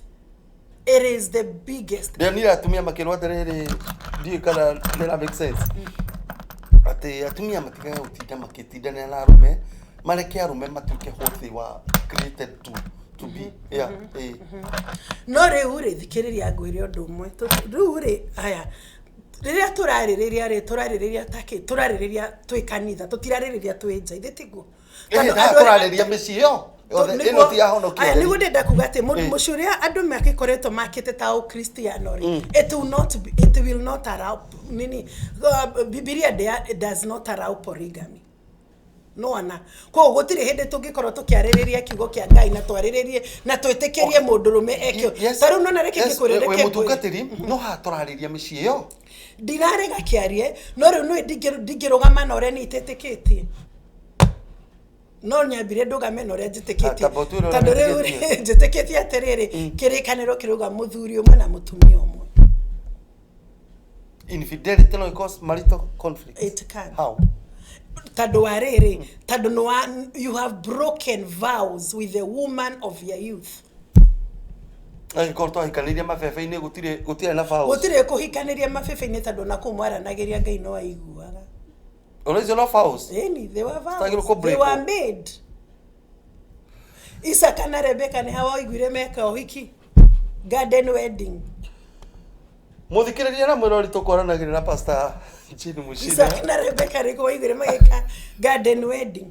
B: it is the biggest.
A: Ndĩronire atumia makĩrwo atĩrĩrĩ, ndiũĩ kana nĩra make sense, atĩ atumia matigage gũtinda makĩtindanĩra na arũme, mareke arũme matuĩke what they were created to be, yeah, eh.
B: No rĩu rĩ, thikĩrĩria ngwĩre ũndũ ũmwe. Rĩu rĩ, aya Rĩrĩa tũrarĩrĩria rĩ, tũrarĩrĩria takĩ? Tũrarĩrĩria twĩ kanitha, tũtirarĩrĩria twĩ nja, ithe tiguo?
A: Ĩhĩ, tũrarĩria mĩciĩ ĩyo yothe, ĩno ti ya honokia.
B: Aya, nĩguo ndĩrenda kuga atĩ
A: Ĩ.
B: mũciĩ ũrĩa andũ makĩkoretwo makĩte ta ũkristiano rĩ, it will not be, it will not allow nini, Bibilia does not allow polygamy. Nona koguo gũtirĩ hĩndĩ tũngĩkorwo tũkĩarĩrĩria kiugo kĩa Ngai na twarĩrĩrie na twĩtĩkĩrie mũndũrũme eke. Ta rĩu nona, reke ngĩkwĩre,
A: Wĩ
B: reke ngwĩre.
A: Mũtungatĩri, no haha tũrarĩria mĩciĩ ĩyo.
B: Ndirarega kĩarie, no rĩu nĩ ndingĩrũgama na ũrĩa niĩ itetĩkĩtie, no nyambire ndũgame na ũrĩa njĩtĩkĩtie.
A: Tamba ũtwĩre ũrĩa
B: Tondũ rĩu
A: wĩtĩkĩtie.
B: rĩ, njĩtĩkĩtie atĩrĩrĩ, kĩrĩkanĩro kĩrauga mũthuri ũmwe na mũtumia ũmwe.
A: Infidelity no cause marital conflict?
B: It can.
A: How?
B: Tondũ wa rĩrĩ, tondũ nĩ wa you have broken vows with the woman of your youth.
A: Angĩkorwo twahikanĩirie mabebe-inĩ, gũtirĩ na vows.
B: Gũtirĩ kũhikanĩria mabebe-inĩ, tondũ na kũu mwaranagĩria Ngai no aiguaga.
A: Ona icio no vows?
B: Ĩni, they were
A: Citagĩrĩirwo
B: vows.
A: kũ
B: They
A: break.
B: were made. Isaka na Rebeka nĩ hawa waiguire meka ũhiki, garden wedding.
A: Mũthikĩrĩria na mwĩrori, tũkwaranagĩria na Pastor Jane Mucina.
B: Isaka na Rebeka rĩko waiguire magĩka garden wedding,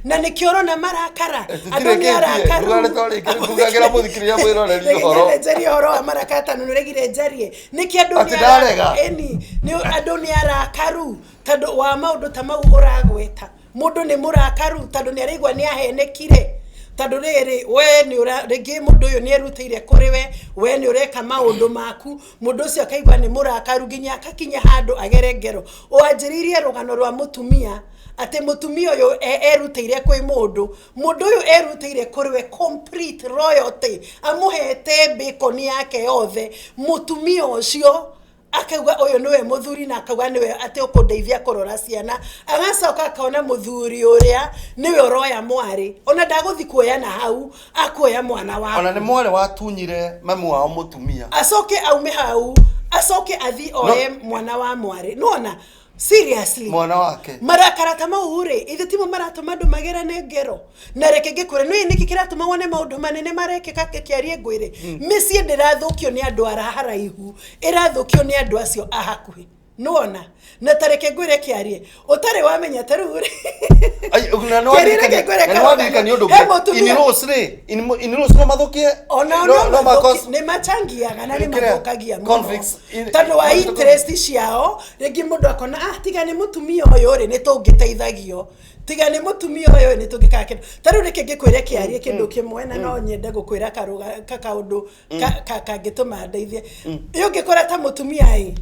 B: na nĩkĩo ũrona marakara. Andũ nĩ arakaru.
A: Ndugare twarĩkia ngugagĩra mũthikĩrĩria mwĩroreri ũhoro.
B: Reke njarie ũhoro wa marakara, tondũ nĩũregire njarie nĩkĩ andũ
A: Atĩ ndarega?
B: Ĩni, nĩ andũ nĩ arakaru tondũ wa maũndũ ta mau ũragweta. Mũndũ nĩ mũrakaru tondũ nĩ araigua nĩ ahenekire, tondũ rĩrĩ, we nĩ ũra rĩngĩ mũndũ ũyũ nĩ erutĩire kũrĩ we, we nĩ ũreka maũndũ maku, mũndũ ũcio akaigua nĩ mũrakaru nginya akakinya handũ agere ngero. Wanjĩrĩirie rũgano rwa mũtumia, atĩ mũtumia ũyũ erutĩire kwĩ mũndũ, mũndũ ũyũ erutĩire kũrĩ we complete royalty, amũhete bacon yake yothe. Mũtumia ũcio akauga ũyũ nĩwe mũthuri, na akauga nĩwe atĩ ũkũndeithia kũrora ciana. Agacoka akona mũthuri ũrĩa nĩwe ũroya mwarĩ, ona ndagũthi kuoya na hau akuoya mwana waku.
A: Ona nĩ mwarĩ watunyire mamu wao mũtumia.
B: Acoke aume hau, acoke athi oe mwana wa mwarĩ. Nona seriously?
A: Mwana wake.
B: Marakara ta mau rĩ, ithe timo maratũma andũ magerane ngero. Na reke ngĩkwĩre, nĩ nĩkĩ kĩratũma wone maũndũ manene marekĩka? Kĩarie ngwĩre, mĩciĩ ndĩrathũkio nĩ andũ ara haraihu, ĩrathũkio nĩ andũ acio a hakuhĩ. Nĩwona? Na ta reke ngwĩre, kĩarie, ũtarĩ wamenya ta rĩu rĩ.
A: Ai, na nĩ
B: Kĩarie, reke ngwĩre
A: na nĩ wandirikania ũndũ
B: He
A: ũngĩ.
B: mũtumia-
A: In-laws rĩ, in-laws no mathũkie.
B: Ona
A: no
B: no
A: ma-cause
B: nĩ machangiaga na nĩ
A: Kĩrĩa,
B: mathũkagia mũno
A: conflicts
B: tondũ wa interest ciao. Rĩngĩ mũndũ akona, ah, tiga nĩ mũtumia ũyũ rĩ, nĩ tũngĩteithagio, tiga nĩ mũtumia ũyũ nĩ tũngĩkaga kĩndũ. Ta rĩu reke ngĩkwĩre, kĩarie, kĩndũ kĩmwe, na no nyende gũkwĩra kaũndũ kangĩtũma ndeithie. Ĩ ũngĩkora ta mũtumia ĩ,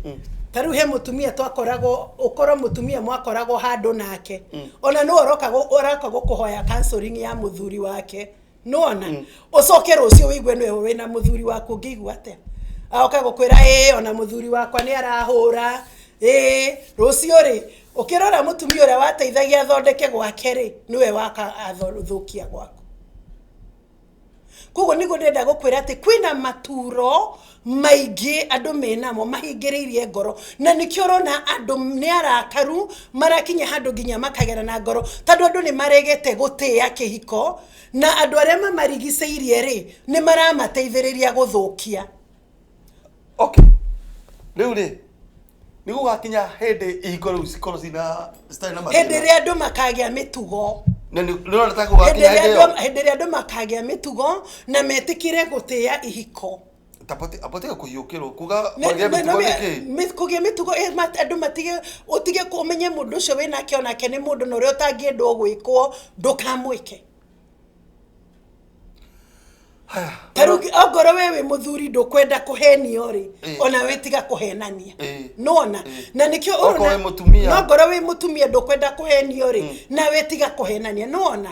B: ta rĩu he mũtumia twakoragwo, ũkorwo mũtumia mwakoragwo handũ nake, ona nĩ ũroka gũkũhoya counseling ya mũthuri wake. Nĩwona? Ũcoke rũciũ wĩigue nĩwe wĩna mũthuri waku, ũngĩigua atĩa? Aoka gũkwĩra, ĩ, ona mũthuri wakwa nĩ arahũra. Ĩ rũciũ rĩ, ũkĩrora mũtumia ũrĩa wateithagia athondeke gwake rĩ, nĩwe waka athũkia gwaku. Koguo nĩguo ndĩrenda gũkwĩra atĩ kwĩna maturo maingĩ andũ menamo mahingĩrĩirie ngoro, na nĩkĩo ũrona andũ nĩ arakaru, marakinya handũ nginya makagera na ngoro, tondũ andũ nĩ maregete gũtĩĩa kĩhiko, na andũ arĩa mamarigicĩirie rĩ, nĩ maramateithĩrĩria gũthũkia.
A: Okay, rĩu rĩ, nĩ gũgakinya hĩndĩ ihiko rĩu cikorwo cina citarĩ na
B: Hĩndĩ
A: mathĩna?
B: ĩrĩa andũ makagĩa mĩtugo.
A: Na nĩ ũrona ta
B: Hĩndĩ
A: gũgakinya
B: ĩrĩa
A: hĩndĩ ĩyo?
B: Hĩndĩ ĩrĩa andũ makagĩa mĩtugo na metĩkĩre gũtĩĩa ihiko.
A: Tabotiga kũhiũkĩrwo kuga kũgĩa mĩtugo nĩ kĩ?
B: Kũgĩa mĩtugo, andũ matige, ũtige ũmenye mũndũ ũcio wĩnake onake nĩ mũndũ, na ũrĩa ũtangĩendwo gwĩkwo ndũkamwĩke.
A: Haya.
B: Ta rĩu ongorwo we wĩ mũthuri ndũkwenda kũhenio rĩ, ona we tiga kũhenania. Nĩwona? Na nĩkĩo
A: Okorwo
B: ũrona
A: wĩ mũtumia.
B: No ngorwo wĩ mũtumia ndũkwenda kũhenio rĩ, nawe tiga kũhenania. Nĩwona?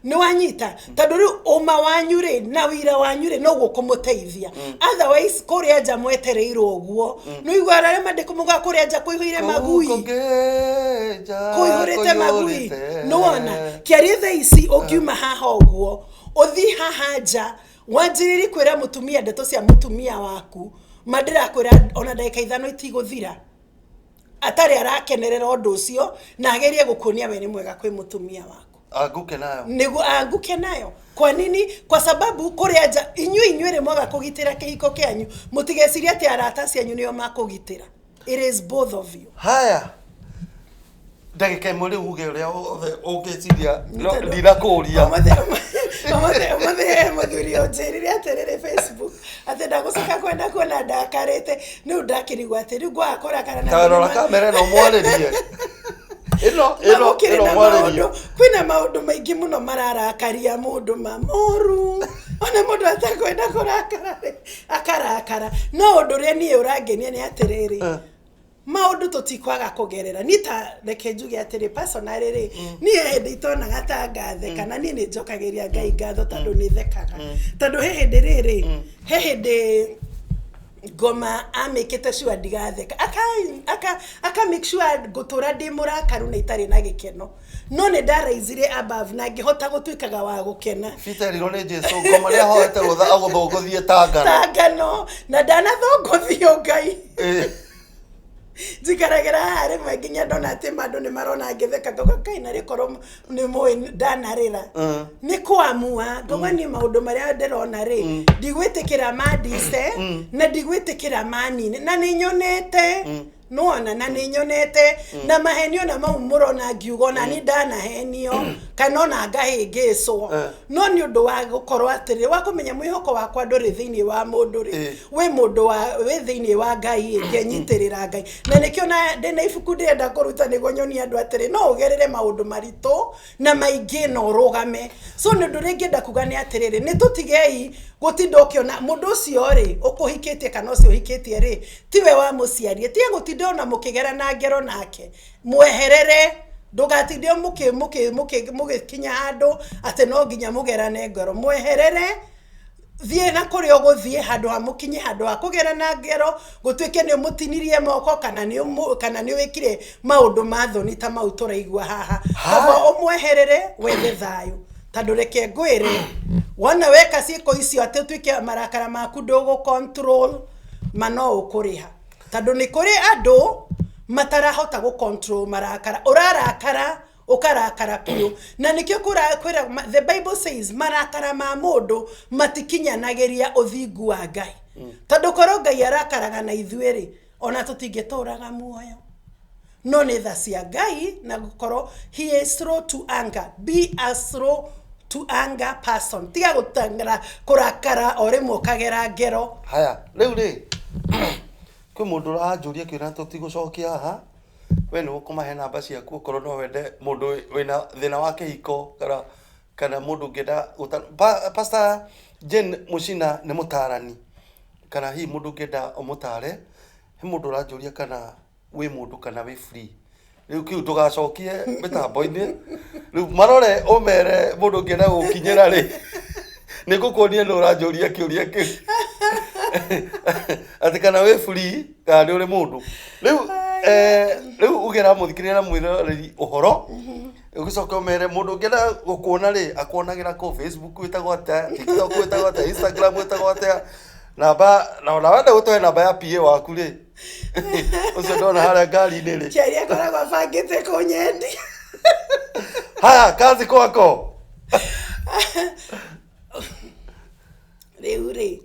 B: Nĩwanyita? Tondũ rĩu ũma wanyu rĩ na wira wanyu rĩ, noguo kũmũteithia. Otherwise kũrĩa nja mwetereirwo ũguo, nĩũigua arĩa mandĩko muga kũrĩa nja kũihũire magui.
A: Kũngĩnja
B: Kũihũrĩte magui.
A: kũiyũrĩte.
B: Nĩwona, kĩarie, thaa ici ũngiuma haha ũguo ũthiĩ haha nja wanjĩrĩrie kwĩra mũtumia ndeto cia mũtumia waku, ma ndĩrakwĩra ona ndagĩka 5 itigũthira atarĩ arakenerera ũndũ ũcio na agerie gũkuonia we nĩ mwega kwĩ mũtumia waku.
A: Anguke nayo.
B: Nĩguo anguke nayo. Kwa nini? Kwa sababu kũrĩa nja inyuĩ rĩ mwaga kũgitĩra kĩhiko kĩanyu, mũtigecirie atĩ arata cianyu nĩo makũgitĩra. It is both of you.
A: Haya, ndagĩka ĩmwe rĩu uge ũrĩa wothe ũngĩciria, no ndinakũria.
B: Ũmũthĩ he mũthuri ũnjĩrire atĩrĩrĩ Facebook atĩ ndagũcoka kwenda kuona ndakarĩte. Rĩu ndakĩrigwo atĩ rĩu ngwaga kũrakara na
A: Ta rora kamera ĩno mwarĩrie ĩno ĩno
B: gũkĩrĩ
A: ĩno
B: na
A: mwarĩrie.
B: maũndũ, kwĩna maũndũ maingĩ mũno mararakaria mũndũ mamoru, ona mũndũ atekwenda kũrakara rĩ, akarakara. No ũndũ ũrĩa niĩ ũrangenia nĩ atĩrĩrĩ, maũndũ tũtikwaga kũgerera. Niĩ ta reke njuge atĩrĩ, personally rĩ, niĩ hĩndĩ itonaga ta ngatheka, na niĩ nĩ njokagĩria Ngai ngatho tondũ nĩ thekaga, tondũ he hĩndĩ rĩrĩ, he hĩndĩ ngoma amĩkĩte sure ndigatheka, aka make sure ngũtũra ndĩ mũrakaru na itarĩ na gĩkeno, no nĩ ndaraizire above na ngĩhota gũtuĩkaga wa gũkena.
A: Peter erirwo nĩ Jesu ngoma nĩ ahoete rũtha agũthũngũthie ta ngano.
B: Ta ngano, na ndanathũngũthio Ngai. Njikaragĩra haha rĩmwe nginya ndona atĩ mandũ nĩ marona ngĩtheka, ngauga Ngai na rĩkorwo nĩ mũĩ ndanarĩra. Nĩ kũamua ngauga niĩ maũndũ marĩa ndĩrona rĩ, ndigwĩtĩkĩra mandice na ndigwĩtĩkĩra manine, na nĩ nyonete nĩwona, na nĩ nyonete na mahenio na mau mũrona ngiuga ona niĩ ndanahenio kana ona ngahĩngĩcwo. No nĩ ũndũ wa gũkorwo atĩrĩ wa kũmenya mwĩhoko wakwa ndũrĩ thĩinĩ wa mũndũ rĩ, wĩ mũndũ wa wĩ thĩinĩ wa Ngai, ngenyitĩrĩra Ngai, na nĩkĩo na ndĩna ibuku ndĩrenda kũruta nĩguo nyonie andũ atĩrĩ no ũgerere maũndũ maritũ na maingĩ na ũrũgame. So nĩ ũndũ ũrĩa ingĩenda kuga nĩ atĩrĩrĩ, nĩ tũtigei gũtinda ũkĩona mũndũ ũcio rĩ ũkũhikĩtie kana ũcio ũhikĩtie rĩ tiwe wa mũciarie, tiga gũtinda ona mũkĩgerana ngero nake, mweherere, ndũgatinde mũgĩkinya handũ atĩ no nginya mũgerane ngero, mweherere, thiĩ na kũrĩa ũgũthiĩ handũ ha mũkinye handũ ha kũgerana ngero gũtuĩke nĩ ũmũtinirie moko kana nĩ wĩkire maũndũ ma thoni ta mau tũraigua haha. Kaba ũmweherere wethe thayũ, tondũ reke ngwĩre, wona weka ciĩko icio atĩ ũtuĩke marakara maku ndũgũ control ma no ũkũrĩha, tondũ nĩ kũrĩ andũ matarahota gũ control marakara, ũrarakara ũkarakara biũ, na nĩkĩo kwĩra the Bible says marakara ma mũndũ matikinyanagĩria ũthingu wa Ngai, tondũ korwo Ngai arakaraga na ithuĩ rĩ, ona tũtingĩtũraga muoyo. No nĩ tha cia Ngai na gũkorwo he is slow to anger. Be a slow to anger person, tiga gũteng'era kũrakara o rĩmwe ũkagera ngero.
A: Haya, rĩu rĩ kwĩ mũndũ ũranjũria kĩũria tũtigũcokia haha, we nĩ ũkũmahe namba ciaku okorwo no wende mũndũ wĩna thĩna wa kĩhiko kana mũndũ ũngĩenda Pastor Jane Muchina nĩ mũtarani, kana hihi mũndũ ũngĩenda ũmũtare. He mũndũ ũranjũria kana wĩ mũndũ kana wĩ free. Rĩu kĩu ndũgacokie mĩtambo-inĩ, rĩu marore ũmere mũndũ ũngĩenda gũkinyĩra rĩ, nĩ ngũkuonia nĩ ũranjũria kĩũria kĩu atĩ kana wĩ free kana nĩ ũrĩ mũndũ. Rĩu rĩu ugera mũthikĩrĩria na mwĩroreri ũhoro, ũgĩcoka ũmere mũndũ ũngĩenda gũkuona rĩ akuonagĩra kũ? Facebook wĩtagwo atĩa? TikTok wĩtagwo atĩa? Instagram wĩtagwo atĩa? Namba na ona wenda gũtũhe namba ya PA waku rĩ, ũcio ndona harĩa ngari-inĩ rĩ.
B: Kĩaria akoragwo abangĩte kũnyendia.
A: Haya, kazi kwako.
B: Rĩu rĩ,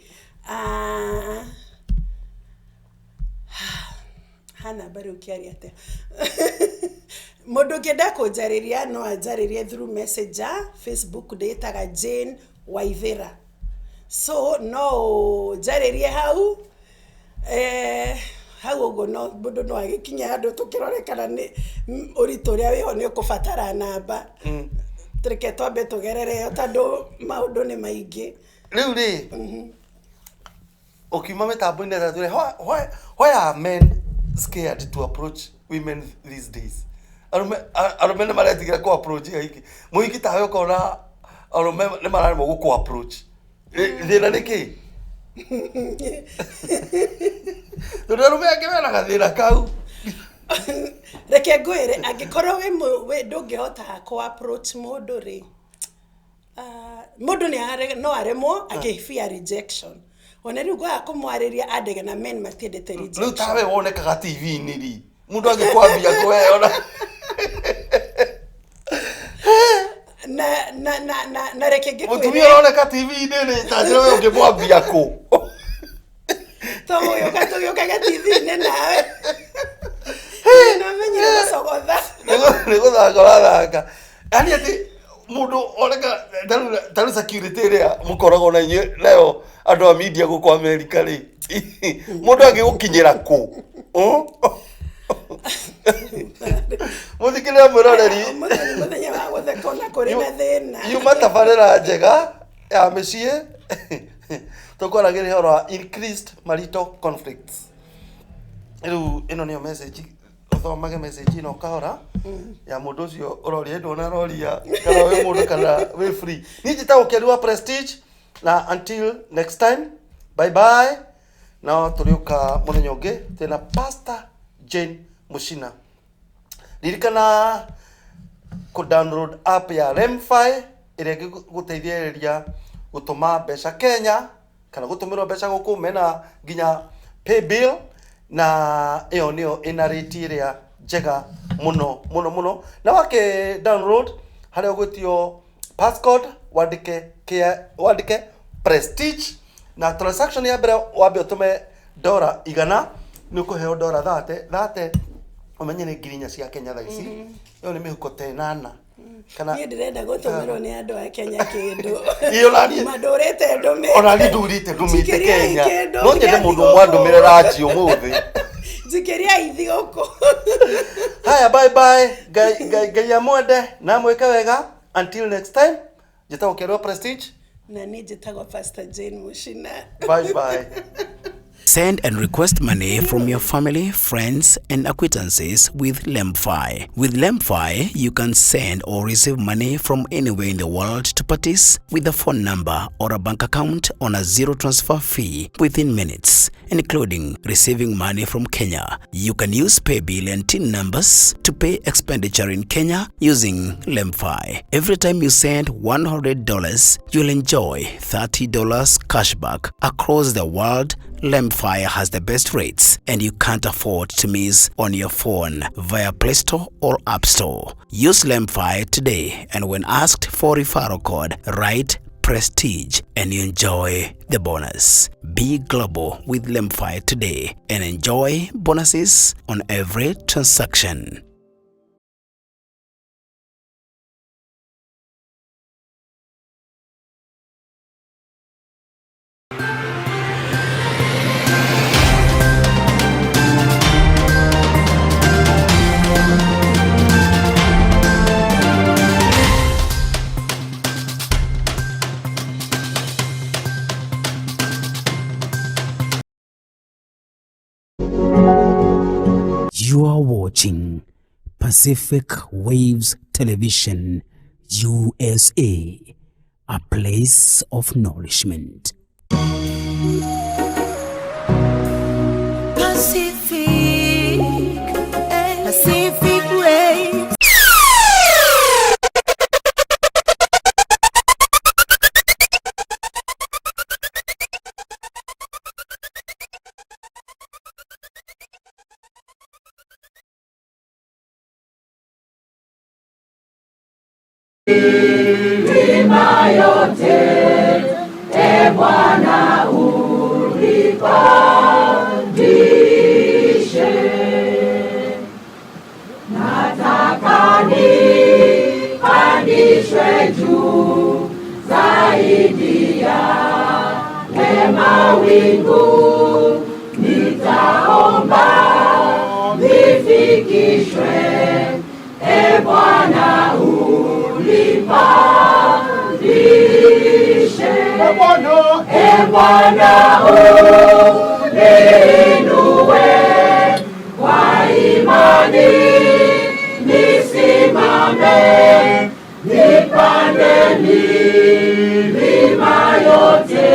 B: ha namba rĩu kĩaria atĩa? Mũndũ ũngĩenda kũnjarĩria no anjarĩrie through Messenger. Facebook ndĩtaga Jane Waithera, so no ũnjarĩrie hau, hau ũguo no mũndũ no agĩkinye handũ tũkĩrore kana nĩ ũritũ ũrĩa wĩho nĩ ũkũbatara namba. Reke twambe tũgerere ĩyo tondũ maũndũ nĩ maingĩ.
A: Rĩu rĩ ũkiuma mĩtambo-inĩ ĩtatũ, why are men scared to approach women these days? Arũme nĩ maretigĩra kũ approach aingĩ, mũhiki tawe ũkona arũme nĩ mararemwo gũkũ approach. Thĩna nĩ kĩ? Tondũ arũme angĩ mena gathĩna kau.
B: Reke ngwĩre, angĩkorwo wĩ ndũngĩhota kũ approach mũndũ rĩ, mũndũ no aremwo akĩfear rejection. Ona rĩu ngwaga kũmwarĩria andege na men matiendete
A: Rĩu
B: rejection.
A: Tawe wonekaga TV-inĩ rĩ, mũndũ angĩkwambia kũwe ona
B: Na reke
A: Mũtumia
B: ngĩkwĩre
A: ũroneka TV-inĩ rĩ, ta njĩra we ũngĩmwambia kũ?
B: Tũgũgĩũka tũgĩũkage TV-inĩ nawe. Nĩũmenyire gũcogotha.
A: Nĩ gũthaka ũrathaka, yani atĩ mũndũ oneka tarĩu security ĩrĩa mũkoragwo na inyuĩ nayo andũ a media gũkũ America rĩ, mũndũ angĩgũkinyĩra kũ? Mũthikĩrĩria mwĩroreri,
B: Ũmũthĩ nĩ mũthenya wa gũtheka ona kũrĩ na thĩna.
A: Yuma tabarĩra njega ya mĩciĩ, tũkwaragĩria ũhoro wa increased marital conflicts. Rĩu ĩno nĩyo message, ũthomage message ĩno kahora ya mũndũ ũcio ũroria, ndona aroria kana wĩ mũndũ kana wĩ free. Niĩ njĩtagwo Keri wa Prestige, na until next time, bye bye. No tũrĩũka mũthenya ũngĩ twĩna Pastor Jane Mushina. Ririkana kũ download app ya Lemfi ĩrĩa ĩngĩgũteithĩrĩria gũtũma mbeca Kenya kana gũtũmĩrwo mbeca gũkũ, mena nginya pay bill, na ĩyo nĩyo ĩna rate ĩrĩa njega mũno mũno mũno. Na wake download, harĩa ũgwĩtio passcode, wandĩke wandĩke Prestige, na transaction ya mbere wambe ũtũme $100, nĩ ũkũheo $30. 30 ũmenye nĩ 4,000 cia Kenya thaa ici, ĩyo nĩ mĩhuko ta ĩnana kana
B: Niĩ ndĩrenda gũtũmĩrwo nĩ andũ a Kenya kĩndũ.
A: Ĩ, ona niĩ-
B: Mandũrĩte ndũme.
A: Ona niĩ ndurĩte ndũmĩte
B: Njikĩriai
A: Kenya.
B: kĩndũ
A: No nyende
B: gĩa
A: mũndũ
B: thigũkũ.
A: ũmwe andũmĩre ranji ũmũthĩ.
B: Njikĩriai thigũkũ.
A: Haya, bye bye. Ngai Ngai Ngai amwende na mwĩke wega. Until next time, njĩtagwo Keri wa Prestige.
B: Na niĩ njĩtagwo Pastor Jane Mushina.
A: Bye bye.
C: Send and request money from your family, friends, and acquaintances with Lemfi. With Lemfi, you can send or receive money from anywhere in the world to parties with a phone number or a bank account on a zero transfer fee within minutes, including receiving money from Kenya. You can use paybill and TIN numbers to pay expenditure in Kenya using Lemfi. Every time you send $100, you'll enjoy $30 cashback across the world. Lemfi has the best rates and you can't afford to miss on your phone via Play Store or App Store. Use Lemfi today, and when asked for referral code, write Prestige and you enjoy the bonus. Be global with Lemfi today and enjoy bonuses on every transaction. You are watching Pacific Waves Television USA, a place of nourishment.
D: Pacific, Pacific Waves.
E: Nipande milima yote.